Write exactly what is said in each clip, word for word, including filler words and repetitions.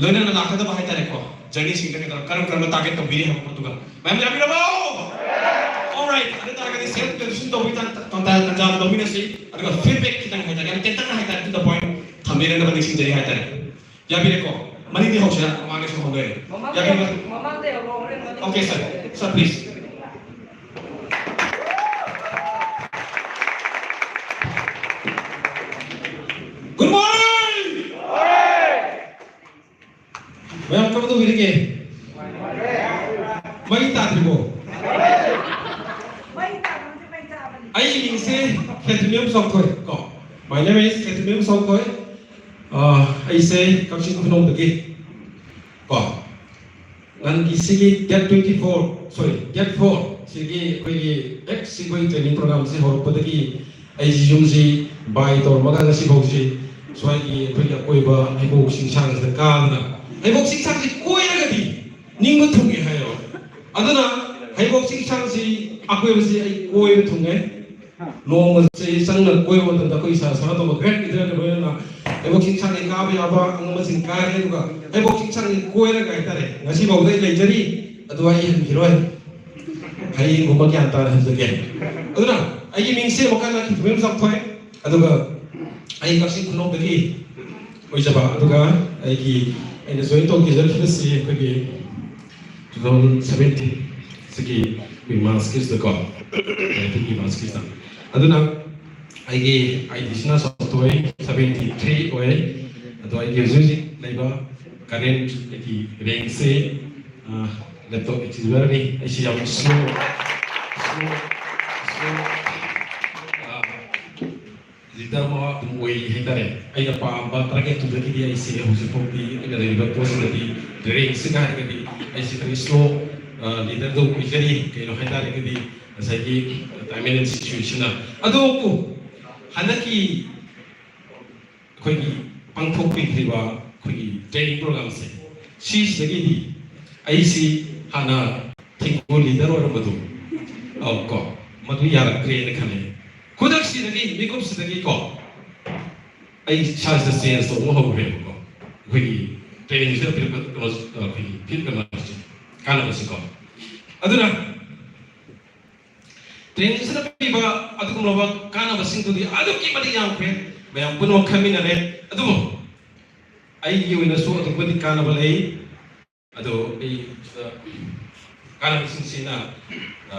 ꯂꯣꯏꯅꯅ ꯂꯥꯛꯀꯗꯕ ꯍꯥꯏꯇꯥꯔꯦꯀꯣ, ꯖꯔꯅꯤꯁꯤꯡꯗ ꯀꯩꯗꯧꯔ ꯀꯔꯝ ꯀꯔꯝꯕ ꯇꯥꯔꯒꯦꯠ ꯇꯧꯕꯤꯔꯤ ꯍꯥꯏꯕ ꯄꯣꯠꯇꯨꯒ꯫ ꯃꯌꯥꯝ ꯌꯥꯕꯤꯔꯕꯣ? Alright, ꯑꯗꯨ ꯇꯥꯔꯒꯗꯤ ꯁꯦꯜꯐ ꯏꯟꯇ꯭ꯔꯣꯗ꯭ꯌꯨꯁꯟ ꯇꯧꯕꯒꯤ ꯇꯥꯟ-, ꯇꯥꯟ-, ꯇꯥꯟꯖꯥ ꯑꯗꯨ ꯂꯧꯃꯤꯟꯅꯁꯤ, ꯑꯗꯨꯒ ꯐꯤꯗꯕꯦꯛ ꯈꯤꯇꯪ ꯍꯥꯏꯇꯥꯔꯦ, ꯌꯥꯝ ꯇꯦꯟꯇꯛꯅ ꯍꯥꯏꯇꯥꯔꯦ, to the point ꯊꯝꯕꯤꯔꯛꯅꯕ ꯅꯤꯡꯁꯤꯡꯖꯔꯤ ꯍꯥꯏꯇꯥꯔꯦ꯫ ꯌꯥꯕꯤꯔꯦꯀꯣ? ꯃꯅꯤꯡꯗꯤ ꯍꯧꯁꯤꯔꯥ? ꯃꯃꯥꯡꯗꯁꯨ ꯍꯧꯗꯣꯏꯔꯦ꯫ ꯃꯃꯥꯡꯗ, ꯌꯥꯕꯤꯔꯕ? ꯃꯃꯥꯡꯗ ꯌꯧꯔꯣ, ꯍꯣꯔꯦꯟ ꯃꯅꯤꯡ Okay, sir. Sir, please. Good morning! ꯃꯌꯥꯝ ꯀꯝꯗꯧꯕꯤꯔꯤꯒꯦ? ꯃꯩ ꯇꯥꯗ꯭ꯔꯤꯕꯣ? ꯑꯩꯒꯤ ꯃꯤꯡꯁꯦ ꯈꯦꯇ꯭ꯔꯤꯃꯌꯨꯝ ꯆꯥꯎꯊꯣꯏ ꯀꯣ꯫ My name is ꯈꯦꯇ꯭ꯔꯤꯃꯌꯨꯝ ꯆꯥꯎꯊꯣꯏ꯫ ꯑꯥ, ꯑꯩꯁꯦ ꯀꯛꯆꯤꯡ ꯈꯨꯅꯧꯗꯒꯤ ꯀꯣ꯫ ꯅꯍꯥꯟꯒꯤ ꯁꯤꯒꯤ date twenty four, sorry, date four ꯁꯤꯒꯤ ꯑꯩꯈꯣꯏꯒꯤ ꯍꯦꯛ ꯁꯤ ꯑꯩꯈꯣꯏ training program ꯁꯤ ꯍꯧꯔꯛꯄꯗꯒꯤ ꯑꯩꯁꯤ ꯌꯨꯝꯁꯤ ꯕꯥꯏ ꯇꯧꯔꯝꯃꯒ ꯉꯁꯤ ꯐꯥꯎꯁꯤ ꯁ꯭ꯋꯥꯏꯒꯤ ꯑꯩꯈꯣꯏꯒꯤ ꯑꯀꯣꯏꯕ ꯍꯩꯕꯣꯛ ꯆꯤꯡꯁꯥꯡꯁꯤꯗ ꯀꯥꯗꯅ, ꯍꯩꯕꯣꯛ ꯆꯤꯡꯁꯥꯡꯁꯤ ꯀꯣꯏꯔꯒꯗꯤ ꯅꯤꯡꯕ ꯊꯨꯡꯉꯦ ꯍꯥꯏꯌꯦꯕ꯫ ꯑꯗꯨꯅ ꯍꯩꯕꯣꯛ ꯆꯤꯡꯁꯥꯡꯁꯤ ꯑꯀꯣꯏꯕꯁꯤ ꯑꯩ ꯀꯣꯏꯕ ꯊꯨꯡꯉꯦ꯫ ꯅꯣꯡꯃꯁꯤ ꯆꯪꯅ ꯀꯣꯏꯕ ꯃꯇꯝꯗ ꯑꯩꯈꯣꯏ ꯁꯥꯔ ꯁꯥꯔ ꯇꯧꯕ ꯒ꯭ꯔꯦꯠ ꯂꯤꯗꯔꯒ ꯂꯣꯏꯅꯅ ꯍꯩꯕꯣꯛ ꯆꯤꯡꯁꯥꯡꯒꯤ ꯀꯥꯕ ꯌꯥꯕ ꯑꯉꯝꯕꯁꯤꯡ ꯀꯥꯔꯦ, ꯑꯗꯨꯒ ꯍꯩꯕꯣꯛ ꯆꯤꯡꯁꯥꯡꯒꯤ ꯀꯣꯏꯔꯒ ꯍꯥꯏꯇꯥꯔꯦ, ꯉꯁꯤ ꯐꯥꯎꯗ ꯑꯩ ꯂꯩꯖꯔꯤ꯫ ꯑꯗꯨ ꯑꯩ ꯍꯟꯈꯤꯔꯣꯏ꯫ ꯍꯌꯦꯡꯒꯨꯝꯕ ꯒ꯭ꯌꯥꯟ ꯇꯥꯅ ꯍꯟꯖꯒꯦ꯫ ꯑꯗꯨꯅ ꯑꯩꯒꯤ ꯃꯤꯡꯁꯦ ꯑꯃꯨꯛꯀ ꯍꯟꯅ ꯈꯤꯇꯪ ꯆꯥꯎꯊꯣꯛꯑꯦ꯫ ꯑꯗꯨꯒ ꯑꯩ ꯀꯛꯆꯤꯡ ꯈꯨꯅꯧꯗꯒꯤ ꯑꯣꯏꯖꯕ, ꯑꯗꯨꯒ ꯑꯩꯒꯤ, ꯑꯩꯅ ꯖꯣꯏꯟ ꯇꯧꯖꯔꯛꯈꯤꯕꯁꯤ ꯑꯩꯈꯣꯏꯒꯤ two thousand seventeen ꯁꯤꯒꯤ ꯑꯩꯈꯣꯏ ꯃꯥꯔꯆꯀꯤꯁꯤꯗꯀꯣ, nineteen ꯒꯤ ꯃꯥꯔꯆꯀꯤꯁꯤꯗ꯫ ꯑꯗꯨꯅ ꯑꯩꯒꯤ ID ꯁꯤꯅ ꯁꯥꯎꯊꯣꯏ seventy three ꯑꯣꯏ꯫ ꯑꯗꯣ ꯑꯩꯒꯤ ꯍꯧꯖꯤꯛ ꯍꯧꯖꯤꯛ ꯂꯩꯕ ꯀꯔꯦꯟ ꯑꯩꯒꯤ ꯔꯦꯡꯁꯦ, ꯑ, ꯂꯦꯞꯇꯣꯞ ꯑꯦꯆꯤꯚꯔꯅꯤ꯫ ꯑꯩꯁꯤ ꯌꯥꯝ ꯁ꯭ꯂꯣ, ꯁ꯭ꯂꯣ, ꯁ꯭ꯂꯣ, ꯑ, ꯂꯤꯗꯔ ꯑꯃ ꯑꯗꯨꯝ ꯑꯣꯏꯔꯤ ꯍꯥꯏꯇꯥꯔꯦ꯫ ꯑꯩꯅ ꯄꯥꯝꯕ ꯇꯥꯔꯒꯦꯠꯇꯨꯗꯒꯤꯗꯤ ꯑꯩꯁꯦ ꯍꯧꯖꯤꯛ ꯐꯥꯎꯗꯤ ꯑꯩꯅ ꯂꯩꯔꯤꯕ ꯄꯣꯠꯁꯤꯗꯗꯤ ꯔꯦꯡꯁꯤꯒ ꯍꯥꯏꯔꯒꯗꯤ ꯑꯩꯁꯦ ꯈꯔ ꯁ꯭ꯂꯣ, ꯑ, ꯂꯤꯗꯔꯗꯣ ꯑꯣꯏꯖꯔꯤ꯫ ꯀꯩꯅꯣ ꯍꯥꯏ ꯇꯥꯔꯒꯗꯤ ꯉꯁꯥꯏꯒꯤ ꯇꯥꯏꯝ ꯃꯦꯅꯦꯖ ꯁꯤꯆꯨꯋꯦꯁꯟꯅ꯫ ꯑꯗꯨꯕꯨ ꯍꯟꯗꯛꯀꯤ ꯑꯩꯈꯣꯏꯒꯤ ꯄꯥꯡꯊꯣꯛꯄꯤꯈ꯭ꯔꯤꯕ ꯑꯩꯈꯣꯏꯒꯤ ꯇ꯭ꯔꯦꯅꯤꯡ ꯄ꯭ꯔꯣꯒ꯭ꯔꯥꯝꯁꯦ, ꯁꯤꯁꯤꯗꯒꯤꯗꯤ ꯑꯩꯁꯤ ꯍꯥꯟꯅ ꯊꯤꯡꯒꯣꯜ ꯂꯤꯗꯔ ꯑꯣꯏꯔꯝꯕꯗꯣ, ꯑꯧ ꯀꯣ, ꯃꯗꯨ ꯌꯥꯔꯛꯇ꯭ꯔꯦꯅ ꯈꯜꯂꯦ꯫ ꯈꯨꯗꯛꯁꯤꯗꯒꯤ, ꯃꯤꯀꯨꯞꯁꯤꯗꯒꯤ ꯀꯣ, ꯑꯩ ꯏꯁꯥꯁꯤꯗ ꯆꯦꯟꯖ ꯇꯧꯕ ꯍꯧꯈ꯭ꯔꯦꯕꯀꯣ꯫ ꯑꯩꯈꯣꯏꯒꯤ ꯇ꯭ꯔꯦꯅꯤꯡꯁꯤꯗ ꯄꯤꯔꯛꯄ ꯀꯩꯅꯣ, ꯑꯩꯈꯣꯏꯒꯤ ꯐꯤꯜ ꯀꯩꯅꯣꯁꯦ, ꯀꯥꯟꯅꯕꯁꯤꯀꯣ꯫ ꯑꯗꯨꯅ ꯇ꯭ꯔꯦꯅꯤꯡꯁꯤꯗ ꯄꯤꯕ ꯑꯗꯨꯒꯨꯝꯂꯕ ꯀꯥꯟꯅꯕꯁꯤꯡꯗꯨꯗꯤ ꯑꯗꯨꯛꯀꯤ ꯃꯇꯤꯛ ꯌꯥꯝꯈ꯭ꯔꯦ, ꯃꯌꯥꯝ ꯄꯨꯝꯅꯃꯛ ꯈꯪꯃꯤꯟꯅꯔꯦ꯫ ꯑꯗꯨꯕꯨ ꯑꯩꯒꯤ ꯑꯣꯏꯅꯁꯨ ꯑꯗꯨꯛꯀꯤ ꯃꯇꯤꯛ ꯀꯥꯟꯅꯕ ꯂꯩ꯫ ꯑꯗꯣ ꯑꯩ ꯁꯤꯗ ꯀꯥꯟꯅꯕꯁꯤꯡꯁꯤꯅ, ꯑ,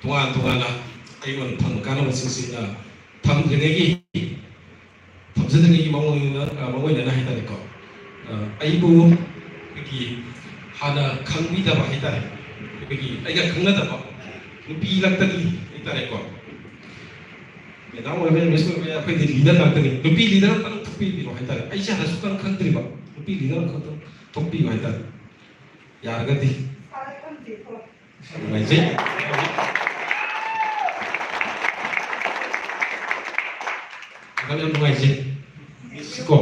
ꯇꯣꯉꯥꯟ ꯇꯣꯉꯥꯟꯅ ꯑꯩꯉꯣꯟꯗ ꯐꯪꯕ ꯀꯥꯟꯅꯕꯁꯤꯡꯁꯤꯅ ꯊꯝꯗ꯭ꯔꯤꯉꯩꯒꯤ, ꯊꯝꯖꯗ꯭ꯔꯤꯉꯩꯒꯤ ꯃꯑꯣꯡ ꯑꯣꯏꯅ, ꯑ, ꯃꯑꯣꯡ ꯑꯣꯏꯅ ꯍꯥꯏꯇꯥꯔꯦꯀꯣ꯫ ꯑ, ꯑꯩꯕꯨ ꯑꯩꯈꯣꯏꯒꯤ ꯍꯥꯟꯅ ꯈꯪꯕꯤꯗꯕ ꯍꯥꯏꯇꯥꯔꯦ, ꯑꯩꯈꯣꯏꯒꯤ ꯑꯩꯒ ꯈꯪꯅꯗꯕ ꯅꯨꯄꯤ ꯂꯛꯇꯒꯤ ꯍꯥꯏꯇꯥꯔꯦꯀꯣ꯫ ꯃꯦꯗꯥꯝ ꯑꯣꯏꯕ, ꯃꯤꯁ ꯑꯣꯏꯕ, ꯑꯩꯈꯣꯏꯗꯤ ꯂꯤꯗꯔ ꯉꯥꯛꯇꯅꯤ꯫ ꯅꯨꯄꯤ ꯂꯤꯗꯔ ꯑꯝꯇꯪ ꯊꯣꯛꯄꯤꯕꯤꯔꯣ ꯍꯥꯏꯇꯥꯔꯦ꯫ ꯑꯩꯁꯦ ꯍꯥꯟꯅ ꯁꯨꯛꯈꯪ ꯈꯪꯗ꯭ꯔꯤꯕ, ꯅꯨꯄꯤ ꯂꯤꯗꯔ ꯑꯃꯈꯛꯇꯪ ꯊꯣꯛꯄꯤꯌꯨ ꯍꯥꯏꯇꯥꯔꯦ, ꯌꯥꯔꯒꯗꯤ꯫ ꯅꯨꯡꯉꯥꯏꯖꯩ꯫ ꯃꯦꯗꯥꯝ, ꯌꯥꯝ ꯅꯨꯡꯉꯥꯏꯖꯩ꯫ ꯃꯤꯁꯀꯣ꯫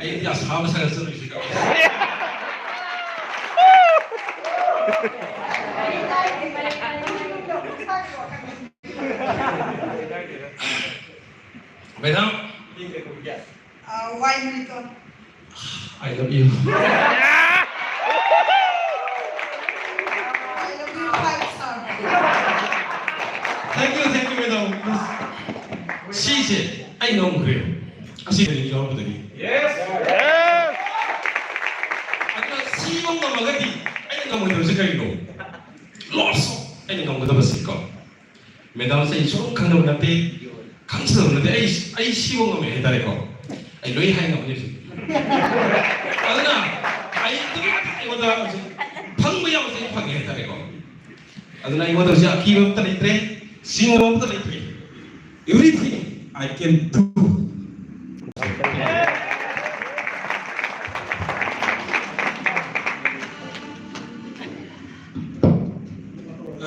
ꯑꯩꯗꯤ ꯑꯁꯥꯕ ꯁꯥꯒꯠꯆꯔꯨꯏꯁꯤꯀꯣ꯫ ꯃꯦꯗꯥꯝ꯫ ꯑ, ꯋꯥꯏ Manipur. I love you. I love you five star. Thank you, thank you, madam. ꯁꯤꯁꯦ ꯑꯩ ꯉꯝꯈ꯭ꯔꯦ꯫ ꯑꯁꯤ ꯌꯥꯎꯔꯛꯄꯗꯒꯤ꯫ ꯑꯗꯨꯅ ꯁꯤꯕ ꯉꯝꯃꯒꯗꯤ ꯑꯩꯅ ꯉꯝꯃꯣꯏꯗꯕꯁꯦ ꯀꯔꯤꯅꯣ? Lots of ꯑꯩꯅ ꯉꯝꯒꯗꯕꯁꯦ ꯀꯣ꯫ ꯃꯦꯗꯥꯝꯁꯦ ꯑꯩ ꯁꯨꯡꯈꯪ ꯈꯪꯗꯕ ꯅꯠꯇꯦ, ꯈꯪꯖꯗꯕ ꯅꯠꯇꯦ꯫ ꯑꯩ, ꯑꯩ ꯁꯤꯕ ꯉꯝꯃꯦ ꯍꯥꯏꯇꯥꯔꯦꯀꯣ꯫ ꯑꯩ ꯂꯣꯏ ꯍꯥꯏ ꯉꯝꯃꯅꯤ ꯍꯧꯖꯤꯛ꯫ ꯑꯗꯨꯅ ꯑꯩ ꯑꯗꯨꯛꯀꯤ ꯃꯇꯤꯛ ꯑꯩꯉꯣꯟꯗ ꯍꯧꯖꯤꯛ ꯐꯪꯕ ꯌꯥꯕꯁꯦ ꯑꯩ ꯐꯪꯉꯦ ꯍꯥꯏꯇꯥꯔꯦꯀꯣ꯫ ꯑꯗꯨꯅ ꯑꯩꯉꯣꯟꯗ ꯍꯧꯖꯤꯛ ꯑꯀꯤꯕ ꯑꯝꯇ ꯂꯩꯇ꯭ꯔꯦ, ꯆꯤꯡꯅꯕ ꯑꯝꯇ ꯂꯩꯇ꯭ꯔꯦ꯫ Everything I can do.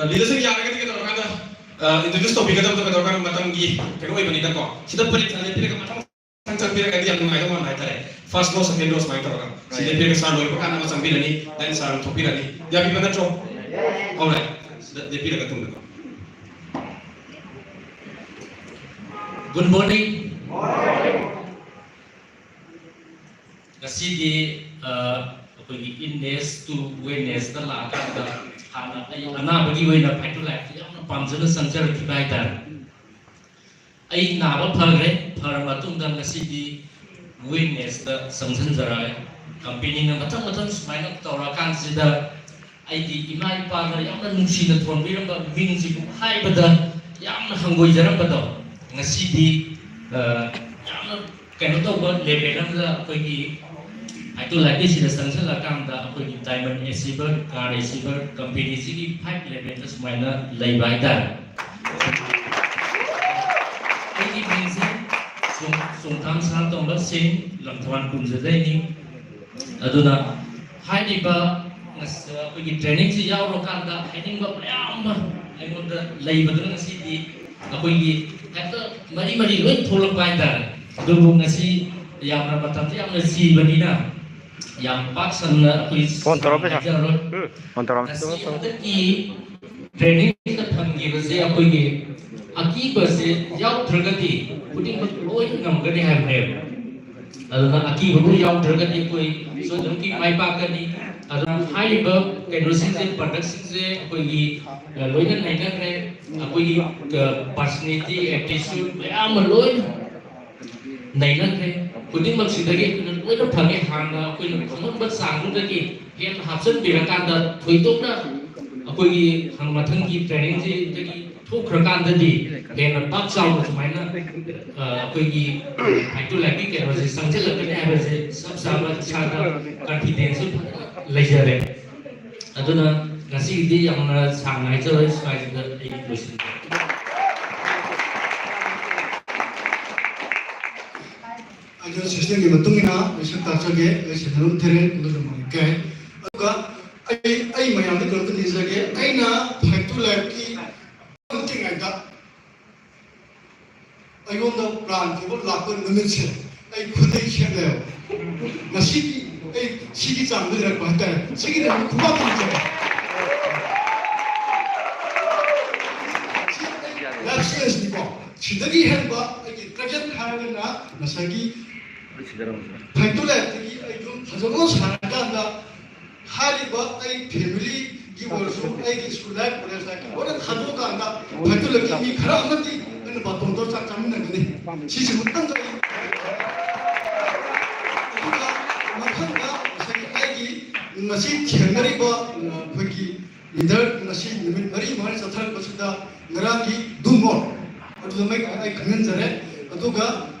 ꯑ, ꯂꯤꯗꯔꯁꯤꯡ ꯌꯥꯔꯒꯗꯤ ꯀꯩꯗꯧꯔꯀꯥꯟꯗ, ꯑ, introduce ꯇꯧꯕꯤꯒꯗꯕꯗꯣ ꯀꯩꯗꯧꯔꯀꯥꯟꯗ ꯃꯇꯝꯒꯤ ꯀꯩꯅꯣ ꯑꯣꯏꯕꯅꯤꯅꯀꯣ, ꯁꯤꯗ ꯄꯔꯤꯡ ꯊꯥ ꯂꯦꯞꯄꯤꯔꯒ ꯃꯊꯪ ꯃꯊꯪ ꯆꯪꯕꯤꯔꯒꯗꯤ ꯌꯥꯝ ꯅꯨꯡꯉꯥꯏꯗꯧ ꯃꯥꯟꯕ ꯍꯥꯏꯇꯥꯔꯦ꯫ First row, second row ꯁꯨꯃꯥꯏꯅ ꯇꯧꯔꯒ ꯁꯤ ꯂꯦꯞꯄꯤꯔꯒ ꯁꯥꯔ ꯂꯣꯏꯕ ꯀꯥꯟꯗ ꯑꯃ ꯆꯪꯕꯤꯔꯅꯤ, then ꯁꯥꯔ ꯑꯃꯨꯛ ꯊꯣꯛꯄꯤꯔꯅꯤ꯫ ꯌꯥꯕꯤꯕ ꯅꯠꯇ꯭ꯔꯣ? Alright. ꯁꯤꯗ ꯂꯦꯞꯄꯤꯔꯒ ꯇꯨꯡꯗꯀꯣ꯫ Good morning. ꯉꯁꯤꯗꯤ ꯑ, ꯑꯩꯈꯣꯏꯒꯤ ꯏꯜꯅꯦꯁ ꯇꯨ ꯋꯦꯜꯅꯦꯁꯇ ꯂꯥꯛꯑꯀꯥꯟꯗ ꯍꯥꯟꯅ ꯑꯩ ꯑꯅꯥꯕꯒꯤ ꯑꯣꯏꯅ ꯐꯥꯏꯇꯣ ꯂꯥꯏꯐꯇ ꯌꯥꯝꯅ ꯄꯥꯝꯖꯅ ꯆꯪꯖꯔꯛꯈꯤꯕ ꯍꯥꯏꯇꯥꯔꯦ꯫ ꯑꯩ ꯅꯥꯕ ꯐꯈ꯭ꯔꯦ꯫ ꯐꯔ ꯃꯇꯨꯡꯗ ꯉꯁꯤꯗꯤ ꯋꯦꯜꯅꯦꯁꯇ ꯆꯪꯁꯤꯟꯖꯔꯛꯑꯦ꯫ ꯀꯝꯄꯦꯅꯤꯅ ꯃꯊꯪ ꯃꯊꯪ ꯁꯨꯃꯥꯏꯅ ꯇꯧꯔꯛꯑꯀꯥꯟꯁꯤꯗ ꯑꯩꯒꯤ ꯏꯃꯥ ꯏꯄꯥꯅ ꯌꯥꯝꯅ ꯅꯨꯡꯁꯤꯅ ꯊꯣꯟꯕꯤꯔꯝꯕ ꯃꯤꯡꯁꯤꯕꯨ ꯍꯥꯏꯕꯗ ꯌꯥꯝꯅ ꯍꯪꯒꯣꯏꯖꯔꯝꯕꯗꯣ ꯉꯁꯤꯗꯤ ꯑ, ꯌꯥꯝꯅ ꯀꯩꯅꯣ ꯇꯧꯕ ꯂꯦꯚꯦꯜ ꯑꯃꯗ ꯑꯩꯈꯣꯏꯒꯤ ꯍꯥꯏꯇꯣ ꯂꯥꯏꯇꯤꯁꯤꯗ ꯆꯪꯁꯤꯜꯂꯀꯥꯟꯗ ꯑꯩꯈꯣꯏꯒꯤ ꯗꯥꯏꯃꯟ ꯑꯦꯆꯤꯚꯔ, ꯀꯥꯔ ꯑꯦꯆꯤꯚꯔ ꯀꯝꯄꯦꯅꯤꯁꯤꯒꯤ ꯐꯥꯏꯚ ꯂꯦꯚꯦꯜꯗ ꯁꯨꯃꯥꯏꯅ ꯂꯩꯕ ꯍꯥꯏꯇꯥꯔꯦ꯫ ꯑꯩꯒꯤ ꯃꯤꯡꯁꯦ ꯆꯣꯡ-, ꯆꯣꯡꯊꯥꯝ ꯁꯅꯥꯇꯣꯝꯕ ꯁꯤꯡ, ꯂꯪꯊꯕꯥꯜ ꯀꯨꯟꯖꯗꯩꯅꯤ꯫ ꯑꯗꯨꯅ ꯍꯥꯏꯔꯤꯕ ꯉꯁ-, ꯑꯩꯈꯣꯏꯒꯤ ꯇ꯭ꯔꯦꯅꯤꯡꯁꯤ ꯌꯥꯎꯔꯀꯥꯟꯗ ꯍꯥꯏꯅꯤꯡꯕ ꯃꯌꯥꯝ ꯑꯃ ꯑꯩꯉꯣꯟꯗ ꯂꯩꯕꯗꯨꯅ ꯉꯁꯤꯗꯤ ꯑꯩꯈꯣꯏꯒꯤ ꯍꯦꯛꯇ ꯃꯔꯤ ꯃꯔꯤ ꯂꯣꯏ ꯊꯣꯛꯂꯛꯄ ꯍꯥꯏꯇꯥꯔꯦ꯫ ꯑꯗꯨꯕꯨ ꯉꯁꯤ ꯌꯥꯝꯅ ꯃꯇꯝꯁꯦ ꯌꯥꯝꯅ ꯆꯤꯕꯅꯤꯅ ꯌꯥꯝ ꯄꯥꯛ ꯁꯟꯅ ꯑꯩꯈꯣꯏ ꯐꯣꯟ ꯇꯧꯔꯛꯑꯣ ꯄꯩꯁꯥ꯫ ꯍꯥꯏꯖꯔꯔꯣꯏ꯫ ꯎꯝ, ꯐꯣꯟ ꯇꯧꯔꯛꯑꯣ꯫ ꯉꯁꯤ ꯍꯟꯗꯛꯀꯤ ꯇ꯭ꯔꯦꯅꯤꯡꯗ ꯐꯪꯈꯤꯕꯁꯦ ꯑꯩꯈꯣꯏꯒꯤ ꯑꯀꯤꯕꯁꯦ ꯌꯥꯎꯗ꯭ꯔꯒꯗꯤ ꯈꯨꯗꯤꯡꯃꯛ ꯂꯣꯏꯅ ꯉꯝꯒꯅꯤ ꯍꯥꯏꯕꯅꯦꯕ꯫ ꯑꯗꯨꯅ ꯑꯀꯤꯕꯕꯨ ꯌꯥꯎꯗ꯭ꯔꯒꯗꯤ ꯑꯩꯈꯣꯏ ꯁꯣꯏꯗꯅꯃꯛꯀꯤ ꯃꯥꯏ ꯄꯥꯛꯀꯅꯤ꯫ ꯑꯗꯨꯅ ꯍꯥꯏꯔꯤꯕ ꯀꯩꯅꯣꯁꯤꯡꯁꯦ, ꯄ꯭ꯔꯗꯛꯁꯤꯡꯁꯦ ꯑꯩꯈꯣꯏꯒꯤ, ꯑ, ꯂꯣꯏꯅ ꯅꯩꯅꯈ꯭ꯔꯦ꯫ ꯑꯩꯈꯣꯏꯒꯤ, ꯑ, ꯄꯥꯔꯁꯣꯅꯦꯂꯤꯇꯤ, ꯑꯦꯇꯤꯆꯨꯠ ꯃꯌꯥꯝ ꯑꯃ ꯂꯣꯏꯅ ꯅꯩꯅꯈ꯭ꯔꯦ꯫ ꯈꯨꯗꯤꯡꯃꯛꯁꯤꯗꯒꯤ ꯑꯩꯈꯣꯏꯅ ꯂꯣꯏꯅ ꯐꯪꯉꯦ꯫ ꯍꯥꯟꯅ ꯑꯩꯈꯣꯏꯅ ꯈꯪꯉꯝꯕ ꯆꯥꯡꯗꯨꯗꯒꯤ ꯍꯦꯟꯅ ꯍꯥꯞꯆꯤꯟꯕꯤꯔꯀꯥꯟꯗ ꯊꯣꯏꯗꯣꯛꯅ ꯑꯩꯈꯣꯏꯒꯤ ꯍꯪ-, ꯃꯊꯪꯒꯤ ꯇ꯭ꯔꯦꯅꯤꯡꯁꯤꯗꯒꯤ ꯊꯣꯛꯈ꯭ꯔꯀꯥꯟꯗꯗꯤ ꯍꯦꯟꯅ ꯄꯥꯛ ꯆꯥꯎꯅ ꯁꯨꯃꯥꯏꯅ, ꯑ, ꯑꯩꯈꯣꯏꯒꯤ ꯍꯥꯏꯇꯣ ꯂꯥꯏꯐꯀꯤ ꯀꯩꯅꯣꯁꯦ ꯆꯪꯁꯤꯜꯂꯛꯀꯅꯤ ꯍꯥꯏꯕꯁꯦ ꯆꯞ ꯆꯥꯕ ꯏꯁꯥꯗ ꯀꯟꯐꯤꯗꯦꯟꯁꯁꯨ ꯐꯖꯅ ꯂꯩꯖꯔꯦ꯫ ꯑꯗꯨꯅ ꯉꯁꯤꯒꯤꯗꯤ ꯌꯥꯝꯅ ꯁꯥꯡꯅ ꯍꯥꯏꯖꯔꯣꯏ, ꯁ꯭ꯋꯥꯏꯁꯤꯗ ꯑꯩ ꯂꯣꯏꯁꯤꯟꯖꯔꯦ꯫ ꯑꯗꯨ ꯁꯤꯁꯇꯦꯝꯒꯤ ꯃꯇꯨꯡ ꯏꯟꯅ ꯑꯩ ꯁꯛ ꯇꯥꯛꯆꯒꯦ꯫ ꯑꯩ ꯁꯦꯟꯅꯔꯨꯝ ꯊꯦꯔꯦꯟ, ꯀꯨꯟꯖꯝ ꯂꯩꯀꯥꯏ꯫ ꯑꯗꯨꯒ ꯑꯩ, ꯑꯩ ꯃꯌꯥꯝꯗ ꯀꯩꯅꯣꯝꯇ ꯅꯤꯖꯒꯦ꯫ ꯑꯩꯅ ꯐꯥꯏꯇꯣ ꯂꯥꯏꯐꯀꯤ ꯃꯇꯤꯉꯩꯗ ꯑꯩꯉꯣꯟꯗ ꯄ꯭ꯔꯥꯟ ꯄꯤꯕ ꯂꯥꯛꯄ ꯅꯨꯃꯤꯠꯁꯦ ꯑꯩ ꯈꯨꯗꯩ ꯁꯦꯠꯂꯦꯕ꯫ ꯉꯁꯤꯒꯤ ꯑꯩ ꯁꯤꯒꯤ ꯆꯥꯡꯗ ꯂꯩꯔꯛꯄ ꯍꯥꯏꯇꯥꯔꯦ꯫ ꯁꯤꯒꯤꯗꯃꯛ ꯈꯨꯕꯥꯛ ꯈꯨꯅꯖꯔꯤ꯫ ꯁꯤ ꯑꯩ ꯂꯥꯏꯐ ꯁꯦꯟꯁꯅꯤꯀꯣ꯫ ꯁꯤꯗꯒꯤ ꯍꯦꯟꯕ ꯑꯩꯒꯤ ꯇ꯭ꯔꯦꯖꯦꯠ ꯍꯥꯏꯔꯒꯅ ꯉꯁꯥꯏꯒꯤ ꯐꯥꯏꯇꯣꯂꯥꯏꯐꯇꯒꯤ ꯑꯩ ꯑꯗꯨꯝ ꯐꯖꯅ ꯁꯥꯟꯅꯔꯀꯥꯟꯗ ꯍꯥꯏꯔꯤꯕ ꯑꯩ ꯐꯦꯃꯤꯂꯤꯒꯤ ꯑꯣꯏꯔꯁꯨ ꯑꯩꯒꯤ ꯁ꯭ꯀꯨꯜ ꯂꯥꯏꯐ ꯀꯣꯂꯦꯖ ꯂꯥꯏꯐꯀꯤ ꯂꯣꯏꯅ ꯊꯥꯗꯣꯛꯑꯀꯥꯟꯗ ꯐꯥꯏꯇꯣꯂꯥꯏꯐꯀꯤ ꯃꯤ ꯈꯔ ꯑꯃꯗꯤ ꯑꯩꯅ ꯕꯥꯇꯣꯟꯗꯣ ꯆꯥꯛ ꯆꯥꯃꯤꯟꯅꯒꯅꯤ꯫ ꯁꯤꯁꯤꯃꯇꯪ ꯑꯩ ꯑꯗꯨꯒ ꯃꯊꯪꯗ ꯉꯁꯥꯏꯒꯤ ꯑꯩꯒꯤ ꯉꯁꯤ ꯊꯦꯡꯅꯔꯤꯕ ꯑꯩꯈꯣꯏꯒꯤ ꯂꯤꯗꯔ ꯉꯁꯤ ꯅꯨꯃꯤꯠ ꯃꯔꯤ ꯃꯉꯥꯅꯤ ꯆꯠꯊꯔꯛꯄꯁꯤꯗ ꯉꯔꯥꯡꯒꯤ ꯗꯨꯃꯣ ꯑꯗꯨꯗ ꯃꯩ ꯑꯩ ꯈꯪꯍꯟꯖꯔꯦ꯫ ꯑꯗꯨꯒ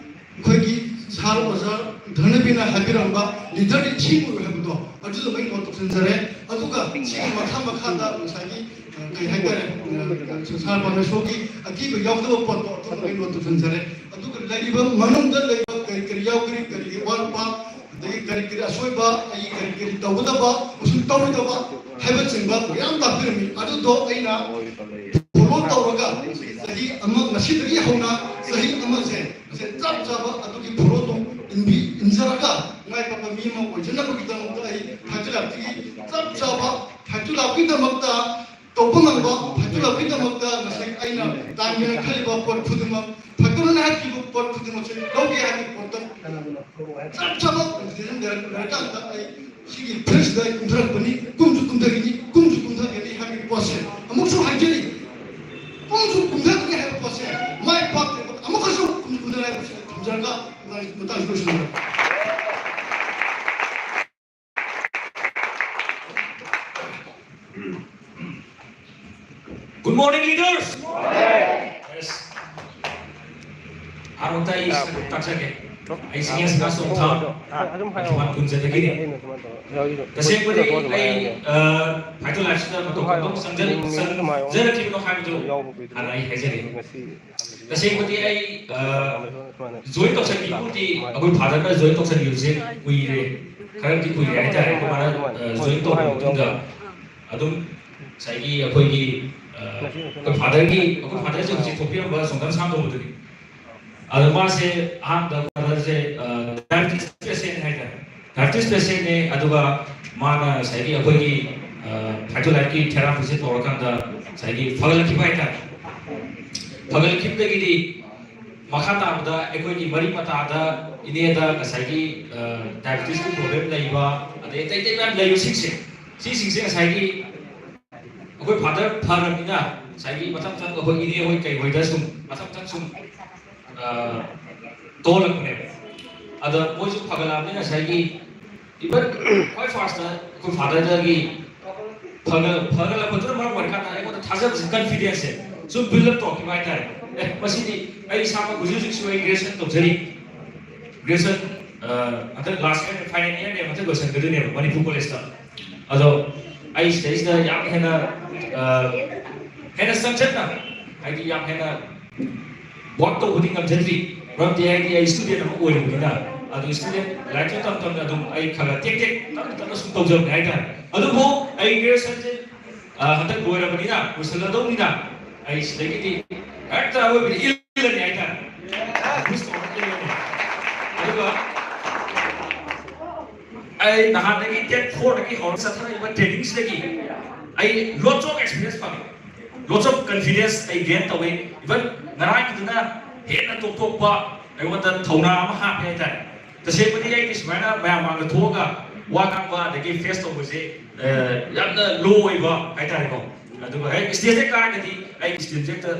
ꯑꯩꯈꯣꯏꯒꯤ ꯁꯥꯔ ꯑꯣꯖꯥ ꯙꯅꯕꯤꯅ ꯍꯥꯏꯕꯤꯔꯝꯕ ꯂꯤꯗꯔꯗꯤ ꯊꯤꯡ ꯑꯣꯏꯔꯣꯏ ꯍꯥꯏꯕꯗꯣ ꯑꯗꯨꯗ ꯃꯩ ꯅꯣꯠ ꯇꯧꯁꯤꯟꯖꯔꯦ꯫ ꯑꯗꯨꯒ ꯁꯤꯒꯤ ꯃꯈꯥ ꯃꯈꯥꯗ ꯉꯁꯥꯏꯒꯤ ꯑ, ꯀꯩ ꯍꯥꯏꯇꯥꯔꯦ, ꯑ, ꯁꯥꯔ ꯄꯔꯃꯦꯁꯣꯔꯒꯤ ꯑꯀꯤꯕ ꯌꯥꯎꯗꯕ ꯄꯣꯠꯇꯣ ꯑꯗꯨꯗ ꯃꯩ ꯅꯣꯠ ꯇꯧꯁꯤꯟꯖꯔꯦ꯫ ꯑꯗꯨꯒ ꯂꯩꯔꯤꯕ ꯃꯅꯨꯡꯗ ꯂꯩꯕ ꯀꯔꯤ ꯀꯔꯤ ꯌꯥꯎꯒꯅꯤ, ꯀꯔꯤ ꯋꯥꯠꯄ, ꯑꯗꯒꯤ ꯀꯔꯤ ꯀꯔꯤ ꯑꯁꯣꯏꯕ, ꯑꯩꯒꯤ ꯀꯔꯤ ꯀꯔꯤ ꯇꯧꯒꯗꯕ ꯑꯃꯁꯨꯡ ꯇꯧꯔꯣꯏꯗꯕ ꯍꯥꯏꯕꯆꯤꯡꯕ ꯃꯌꯥꯝ ꯇꯥꯛꯄꯤꯔꯝꯃꯤ꯫ ꯑꯗꯨꯗꯣ ꯑꯩꯅ ꯐꯣꯂꯣ ꯇꯧꯔꯒ ꯆꯍꯤ ꯑꯃ, ꯉꯁꯤꯗꯒꯤ ꯍꯧꯅ ꯆꯍꯤ ꯑꯃꯁꯦ ꯃꯁꯦ ꯆꯞ ꯆꯥꯕ ꯑꯗꯨꯒꯤ ꯐꯣꯂꯣꯗꯣ ꯏꯟꯕꯤ-, ꯏꯟꯖꯔꯒ ꯃꯥꯏ ꯄꯥꯛꯄ ꯃꯤ ꯑꯃ ꯑꯣꯏꯖꯅꯕꯒꯤꯗꯃꯛꯇ ꯑꯩ ꯐꯥꯏꯇꯣꯂꯥꯏꯐꯇꯒꯤ ꯆꯞ ꯆꯥꯕ ꯐꯥꯏꯇꯣꯂꯥꯏꯐꯀꯤꯗꯃꯛꯇ ꯇꯧꯕ ꯉꯝꯕ ꯐꯥꯏꯇꯣꯂꯥꯏꯐꯀꯤꯗꯃꯛꯇ ꯉꯁꯥꯏ ꯑꯩꯅ ꯇꯥꯟꯒꯦꯅ ꯈꯜꯂꯤꯕ ꯄꯣꯠ ꯈꯨꯗꯤꯡꯃꯛ, ꯐꯥꯏꯇꯣꯂꯥꯏꯐꯅ ꯍꯥꯏꯈꯤꯕ ꯄꯣꯠ ꯈꯨꯗꯤꯡꯃꯛꯁꯦ ꯂꯧꯒꯦ ꯍꯥꯏꯕ ꯄꯣꯠꯇ ꯆꯞ ꯆꯥꯕ decision ꯂꯩꯔꯀꯥꯟꯗ ꯑꯩ ꯁꯤꯒꯤ ꯐꯤꯜꯁꯤꯗ ꯑꯩ ꯀꯨꯝꯊꯔꯛꯄꯅꯤ꯫ ꯀꯨꯝꯁꯨ ꯀꯨꯝꯊꯒꯅꯤ, ꯀꯨꯝꯁꯨ ꯀꯨꯝꯊꯒꯅꯤ ꯍꯥꯏꯕꯒꯤ ꯄꯣꯠꯁꯦ ꯑꯃꯨꯛꯁꯨ ꯍꯥꯏꯖꯔꯤ꯫ ꯀꯨꯝꯁꯨ ꯀꯨꯝꯊꯒꯅꯤ ꯍꯥꯏꯕ ꯄꯣꯠꯁꯦ ꯃꯥꯏ ꯄꯥꯛꯇ꯭ꯔꯤꯕ ꯑꯃꯨꯛꯀꯁꯨ ꯀꯨꯝꯁꯨ ꯀꯨꯝꯊꯔꯣꯏ ꯍꯥꯏꯕꯁꯤꯗ ꯊꯝꯖꯔꯒ ꯃꯇꯥꯡ, ꯃꯇꯥꯡꯁꯤ ꯂꯣꯏꯁꯤꯟꯖꯔꯒꯦ꯫ Good morning, leaders. Yes. ꯑꯍꯥꯟꯕꯗ ꯑꯩ ꯁꯛ ꯇꯥꯛꯆꯒꯦ꯫ ꯑꯩ ꯁꯤꯅꯤꯌꯔ ꯁꯤꯅꯤꯌꯔ ꯁꯣꯡꯊꯥ, ꯑꯗꯨꯝ ꯍꯥꯏꯔꯛꯑꯣ꯫ ꯈꯨꯟꯖꯗꯒꯤꯅꯤ꯫ ꯑꯩꯅ ꯁꯨꯃꯥꯏꯅ ꯇꯧꯔ ꯌꯥꯎꯔꯤꯗꯣ꯫ ꯇꯁꯦꯡꯕꯗꯤ ꯁꯨꯃꯥꯏꯅ ꯑꯩ, ꯍꯥꯏꯔꯒꯦ꯫ ꯑ, ꯐꯥꯏꯇꯣꯂꯥꯏꯐꯁꯤꯗ ꯃꯇꯧ ꯑꯗꯨꯝ ꯍꯥꯏꯔꯛꯑꯣ꯫ ꯀꯔꯝꯕ ꯆꯪꯖꯔ-, ꯃꯤꯡ, ꯃꯤꯡ ꯑꯗꯨꯝ ꯍꯥꯏꯔꯛꯑꯣ꯫ ꯆꯪꯖꯔꯛꯈꯤꯕꯅꯣ ꯍꯥꯏꯕꯗꯨ ꯉꯁꯤ ꯍꯥꯟꯅ ꯑꯩ ꯍꯥꯏꯖꯒꯦ꯫ ꯉꯁꯤ ꯇꯁꯦꯡꯕꯗꯤ ꯑꯩ, ꯑ, ꯁꯨꯃꯥꯏꯅ ꯖꯣꯏꯟ ꯇꯧꯁꯟꯈꯤꯕꯕꯨꯗꯤ ꯑꯩꯈꯣꯏ ꯐꯥꯗꯔꯅ ꯖꯣꯏꯟ ꯇꯧꯁꯟꯈꯤꯕꯁꯦ ꯀꯨꯏꯔꯦ, ꯈꯔꯗꯤ ꯀꯨꯏꯔꯦ ꯍꯥꯏꯇꯥꯔꯦ꯫ ꯑꯩꯈꯣꯏ ꯃꯥꯅ, ꯑ, ꯖꯣꯏꯟ ꯇꯧꯔꯕ ꯃꯇꯨꯡꯗ ꯑꯗꯨꯝ ꯉꯁꯥꯏꯒꯤ ꯑꯩꯈꯣꯏꯒꯤ, ꯑ, ꯑꯩꯈꯣꯏ ꯐꯥꯗꯔꯒꯤ, ꯑꯩꯈꯣꯏ ꯐꯥꯗꯔꯁꯦ ꯍꯧꯖꯤꯛ ꯊꯣꯛꯄꯤꯔꯝꯕ ꯁꯣꯡꯗꯝ ꯁꯥꯝꯗꯧꯕꯗꯨꯅꯤ꯫ ꯑꯗꯣ ꯃꯥꯁꯦ ꯑꯍꯥꯟꯕꯗ ꯐꯥꯗꯔꯁꯦ, ꯑ, ꯗꯥꯏꯕꯤꯇꯤꯁ ꯄꯦꯁꯦꯟ ꯍꯥꯏꯇꯥꯔꯦ꯫ ꯗꯥꯏꯕꯤꯇꯤꯁ ꯄꯦꯁꯦꯟꯅꯦ꯫ ꯑꯗꯨꯒ ꯃꯥꯅ ꯉꯁꯥꯏꯒꯤ ꯑꯩꯈꯣꯏꯒꯤ, ꯑ, ꯐꯥꯏꯇꯣꯂꯥꯏꯐꯀꯤ ꯊꯦꯔꯥꯄꯤꯁꯦ ꯇꯧꯔꯀꯥꯟꯗ ꯉꯁꯥꯏꯒꯤ ꯐꯒꯠꯂꯛꯈꯤꯕ ꯍꯥꯏꯇꯥꯔꯦ꯫ ꯐꯒꯠꯂꯛꯈꯤꯕꯗꯒꯤꯗꯤ ꯃꯈꯥ ꯇꯥꯕꯗ ꯑꯩꯈꯣꯏꯒꯤ ꯃꯔꯤ ꯃꯇꯥꯗ ꯏꯅꯦꯗ ꯉꯁꯥꯏꯒꯤ ꯗꯥꯏꯕꯤꯇꯤꯁꯀꯤ ꯄ꯭ꯔꯣꯕ꯭ꯂꯦꯝ ꯂꯩꯕ, ꯑꯗꯩ ꯑꯇꯩ ꯑꯇꯩ ꯃꯌꯥꯝ ꯂꯩꯕꯁꯤꯡꯁꯦ, ꯁꯤꯁꯤꯡꯁꯦ ꯉꯁꯥꯏꯒꯤ ꯑꯩꯈꯣꯏ ꯐꯥꯗꯔ ꯐꯔꯕꯅꯤꯅ ꯉꯁꯥꯏꯒꯤ ꯃꯊꯪ ꯃꯊꯪ ꯑꯩꯈꯣꯏ ꯏꯅꯦ ꯍꯣꯏ ꯀꯩ ꯍꯣꯏꯗ ꯁꯨꯝ ꯃꯊꯪ ꯃꯊꯪ ꯁꯨꯝ ꯇꯧꯍꯜꯂꯛꯄꯅꯦꯕ꯫ ꯑꯗ ꯃꯣꯏꯁꯨ ꯐꯒꯠꯂꯛꯑꯕꯅꯤꯅ ꯉꯁꯥꯏꯒꯤ ꯏꯚꯟ ꯈ꯭ꯋꯥꯏ ꯐꯥꯔꯁꯇ ꯑꯩꯈꯣꯏ ꯐꯥꯗꯔꯗꯒꯤ ꯐꯒꯠꯂꯛꯄꯗꯨꯅ ꯃꯔꯝ ꯑꯣꯏꯔꯀꯥꯟꯗ ꯑꯩꯉꯣꯟꯗ ꯊꯥꯖꯕꯁꯦ, ꯀꯟꯐꯤꯗꯦꯟꯁꯁꯦ ꯁꯨꯝ ꯕꯤꯜ ꯑꯞ ꯇꯧꯔꯛꯈꯤꯕ ꯍꯥꯏꯇꯥꯔꯦ꯫ ꯑꯦ, ꯃꯁꯤꯗꯤ ꯑꯩ ꯏꯁꯥꯃꯛ ꯍꯧꯖꯤꯛ ꯍꯧꯖꯤꯛꯁꯨ ꯑꯩ ꯒ꯭ꯔꯦꯖꯨꯑꯦꯁꯟ ꯇꯧꯖꯔꯤ꯫ ꯒ꯭ꯔꯦꯖꯨꯑꯦꯁꯟ ꯍꯟꯗꯛ ꯂꯥꯁ ꯏꯌꯔ, ꯐꯥꯏꯅꯦꯜ ꯏꯌꯔꯅꯦ, ꯍꯟꯗꯛ ꯂꯣꯏꯁꯤꯟꯒꯗꯣꯏꯅꯦꯕ ꯃꯅꯤꯄꯨꯔ ꯀꯣꯂꯦꯖꯇ꯫ ꯑꯗꯣ ꯑꯩ ꯁꯤꯗꯩꯁꯤꯗ ꯌꯥꯝ ꯍꯦꯟꯅ ꯍꯦꯟꯅ ꯆꯪꯁꯤꯟꯅ, ꯍꯥꯏꯗꯤ ꯌꯥꯝ ꯍꯦꯟꯅ ꯋꯥꯛ ꯇꯧꯕꯗꯤ ꯉꯝꯖꯗ꯭ꯔꯤ꯫ ꯃꯔꯝꯗꯤ ꯍꯥꯏꯗꯤ ꯑꯩ ꯁ꯭ꯇꯨꯗꯦꯟ ꯑꯃ ꯑꯣꯏꯔꯤꯕꯅꯤꯅ꯫ ꯑꯗꯨ ꯁ꯭ꯇꯨꯗꯦꯟ ꯂꯥꯏꯔꯤꯛꯁꯨ ꯇꯝ ꯇꯝꯅ ꯑꯗꯨꯝ ꯑꯩ ꯈꯔ ꯈꯔ ꯇꯦꯛ ꯇꯦꯛ ꯇꯞꯅ ꯇꯞꯅ ꯁꯨꯝ ꯇꯧꯖꯕꯅꯦ ꯍꯥꯏꯇꯥꯔꯦ꯫ ꯑꯗꯨꯕꯨ ꯑꯩ ꯒ꯭ꯔꯦꯖꯨꯑꯦꯁꯟꯁꯦ ꯍꯟꯗꯛ ꯂꯣꯏꯔꯕꯅꯤꯅ, ꯂꯣꯏꯁꯤꯜꯂꯗꯧꯅꯤꯅ, ꯑꯩ ꯁꯤꯗꯒꯤꯗꯤ ꯍꯦꯛꯇ ꯑꯔꯣꯏꯕꯗꯤ ꯏꯜꯂꯅꯤ ꯍꯥꯏꯇꯥꯔꯦ꯫ ꯄꯨꯁ ꯇꯧꯔꯒ ꯏꯜꯂꯅꯤ꯫ ꯑꯗꯨꯒ ꯑꯩ ꯅꯍꯥꯟꯗꯒꯤ ꯗꯦꯠ ꯐꯣꯔꯗꯒꯤ ꯍꯧꯔꯒ ꯆꯠꯊꯔꯛꯏꯕ ꯇ꯭ꯔꯦꯅꯤꯡꯁꯤꯗꯒꯤ ꯑꯩ ꯂꯣꯠꯁ ꯑꯣꯐ ꯑꯦꯛꯁꯄꯤꯔꯤꯌꯦꯟꯁ ꯐꯪꯉꯦ, ꯂꯣꯠꯁ ꯑꯣꯐ ꯀꯟꯐꯤꯗꯦꯟꯁ ꯑꯩ ꯒꯦꯟ ꯇꯧꯋꯦ꯫ ꯏꯚꯟ ꯉꯔꯥꯡꯒꯤꯗꯨꯅ ꯍꯦꯟꯅ ꯇꯣꯞ ꯇꯣꯞꯄ ꯑꯩꯉꯣꯟꯗ ꯊꯧꯅꯥ ꯑꯃ ꯍꯥꯞꯄꯦ ꯍꯥꯏꯇꯥꯔꯦ꯫ ꯇꯁꯦꯡꯕꯗꯤ ꯑꯩꯗꯤ ꯁꯨꯃꯥꯏꯅ ꯃꯌꯥꯝ ꯃꯥꯡꯗ ꯊꯣꯛꯑꯒ ꯋꯥ ꯉꯥꯡꯕ ꯑꯗꯒꯤ ꯐꯦꯁ ꯇꯧꯕꯁꯦ ꯌꯥꯝꯅ ꯂꯣ ꯑꯣꯏꯕ ꯍꯥꯏꯇꯥꯔꯦꯀꯣ꯫ ꯑꯗꯨꯒ ꯍꯦꯛ ꯁ꯭ꯇꯦꯖꯇ ꯀꯥꯔꯒꯗꯤ ꯑꯩꯒꯤ ꯁ꯭ꯇꯦꯖꯁꯦ ꯍꯦꯛꯇ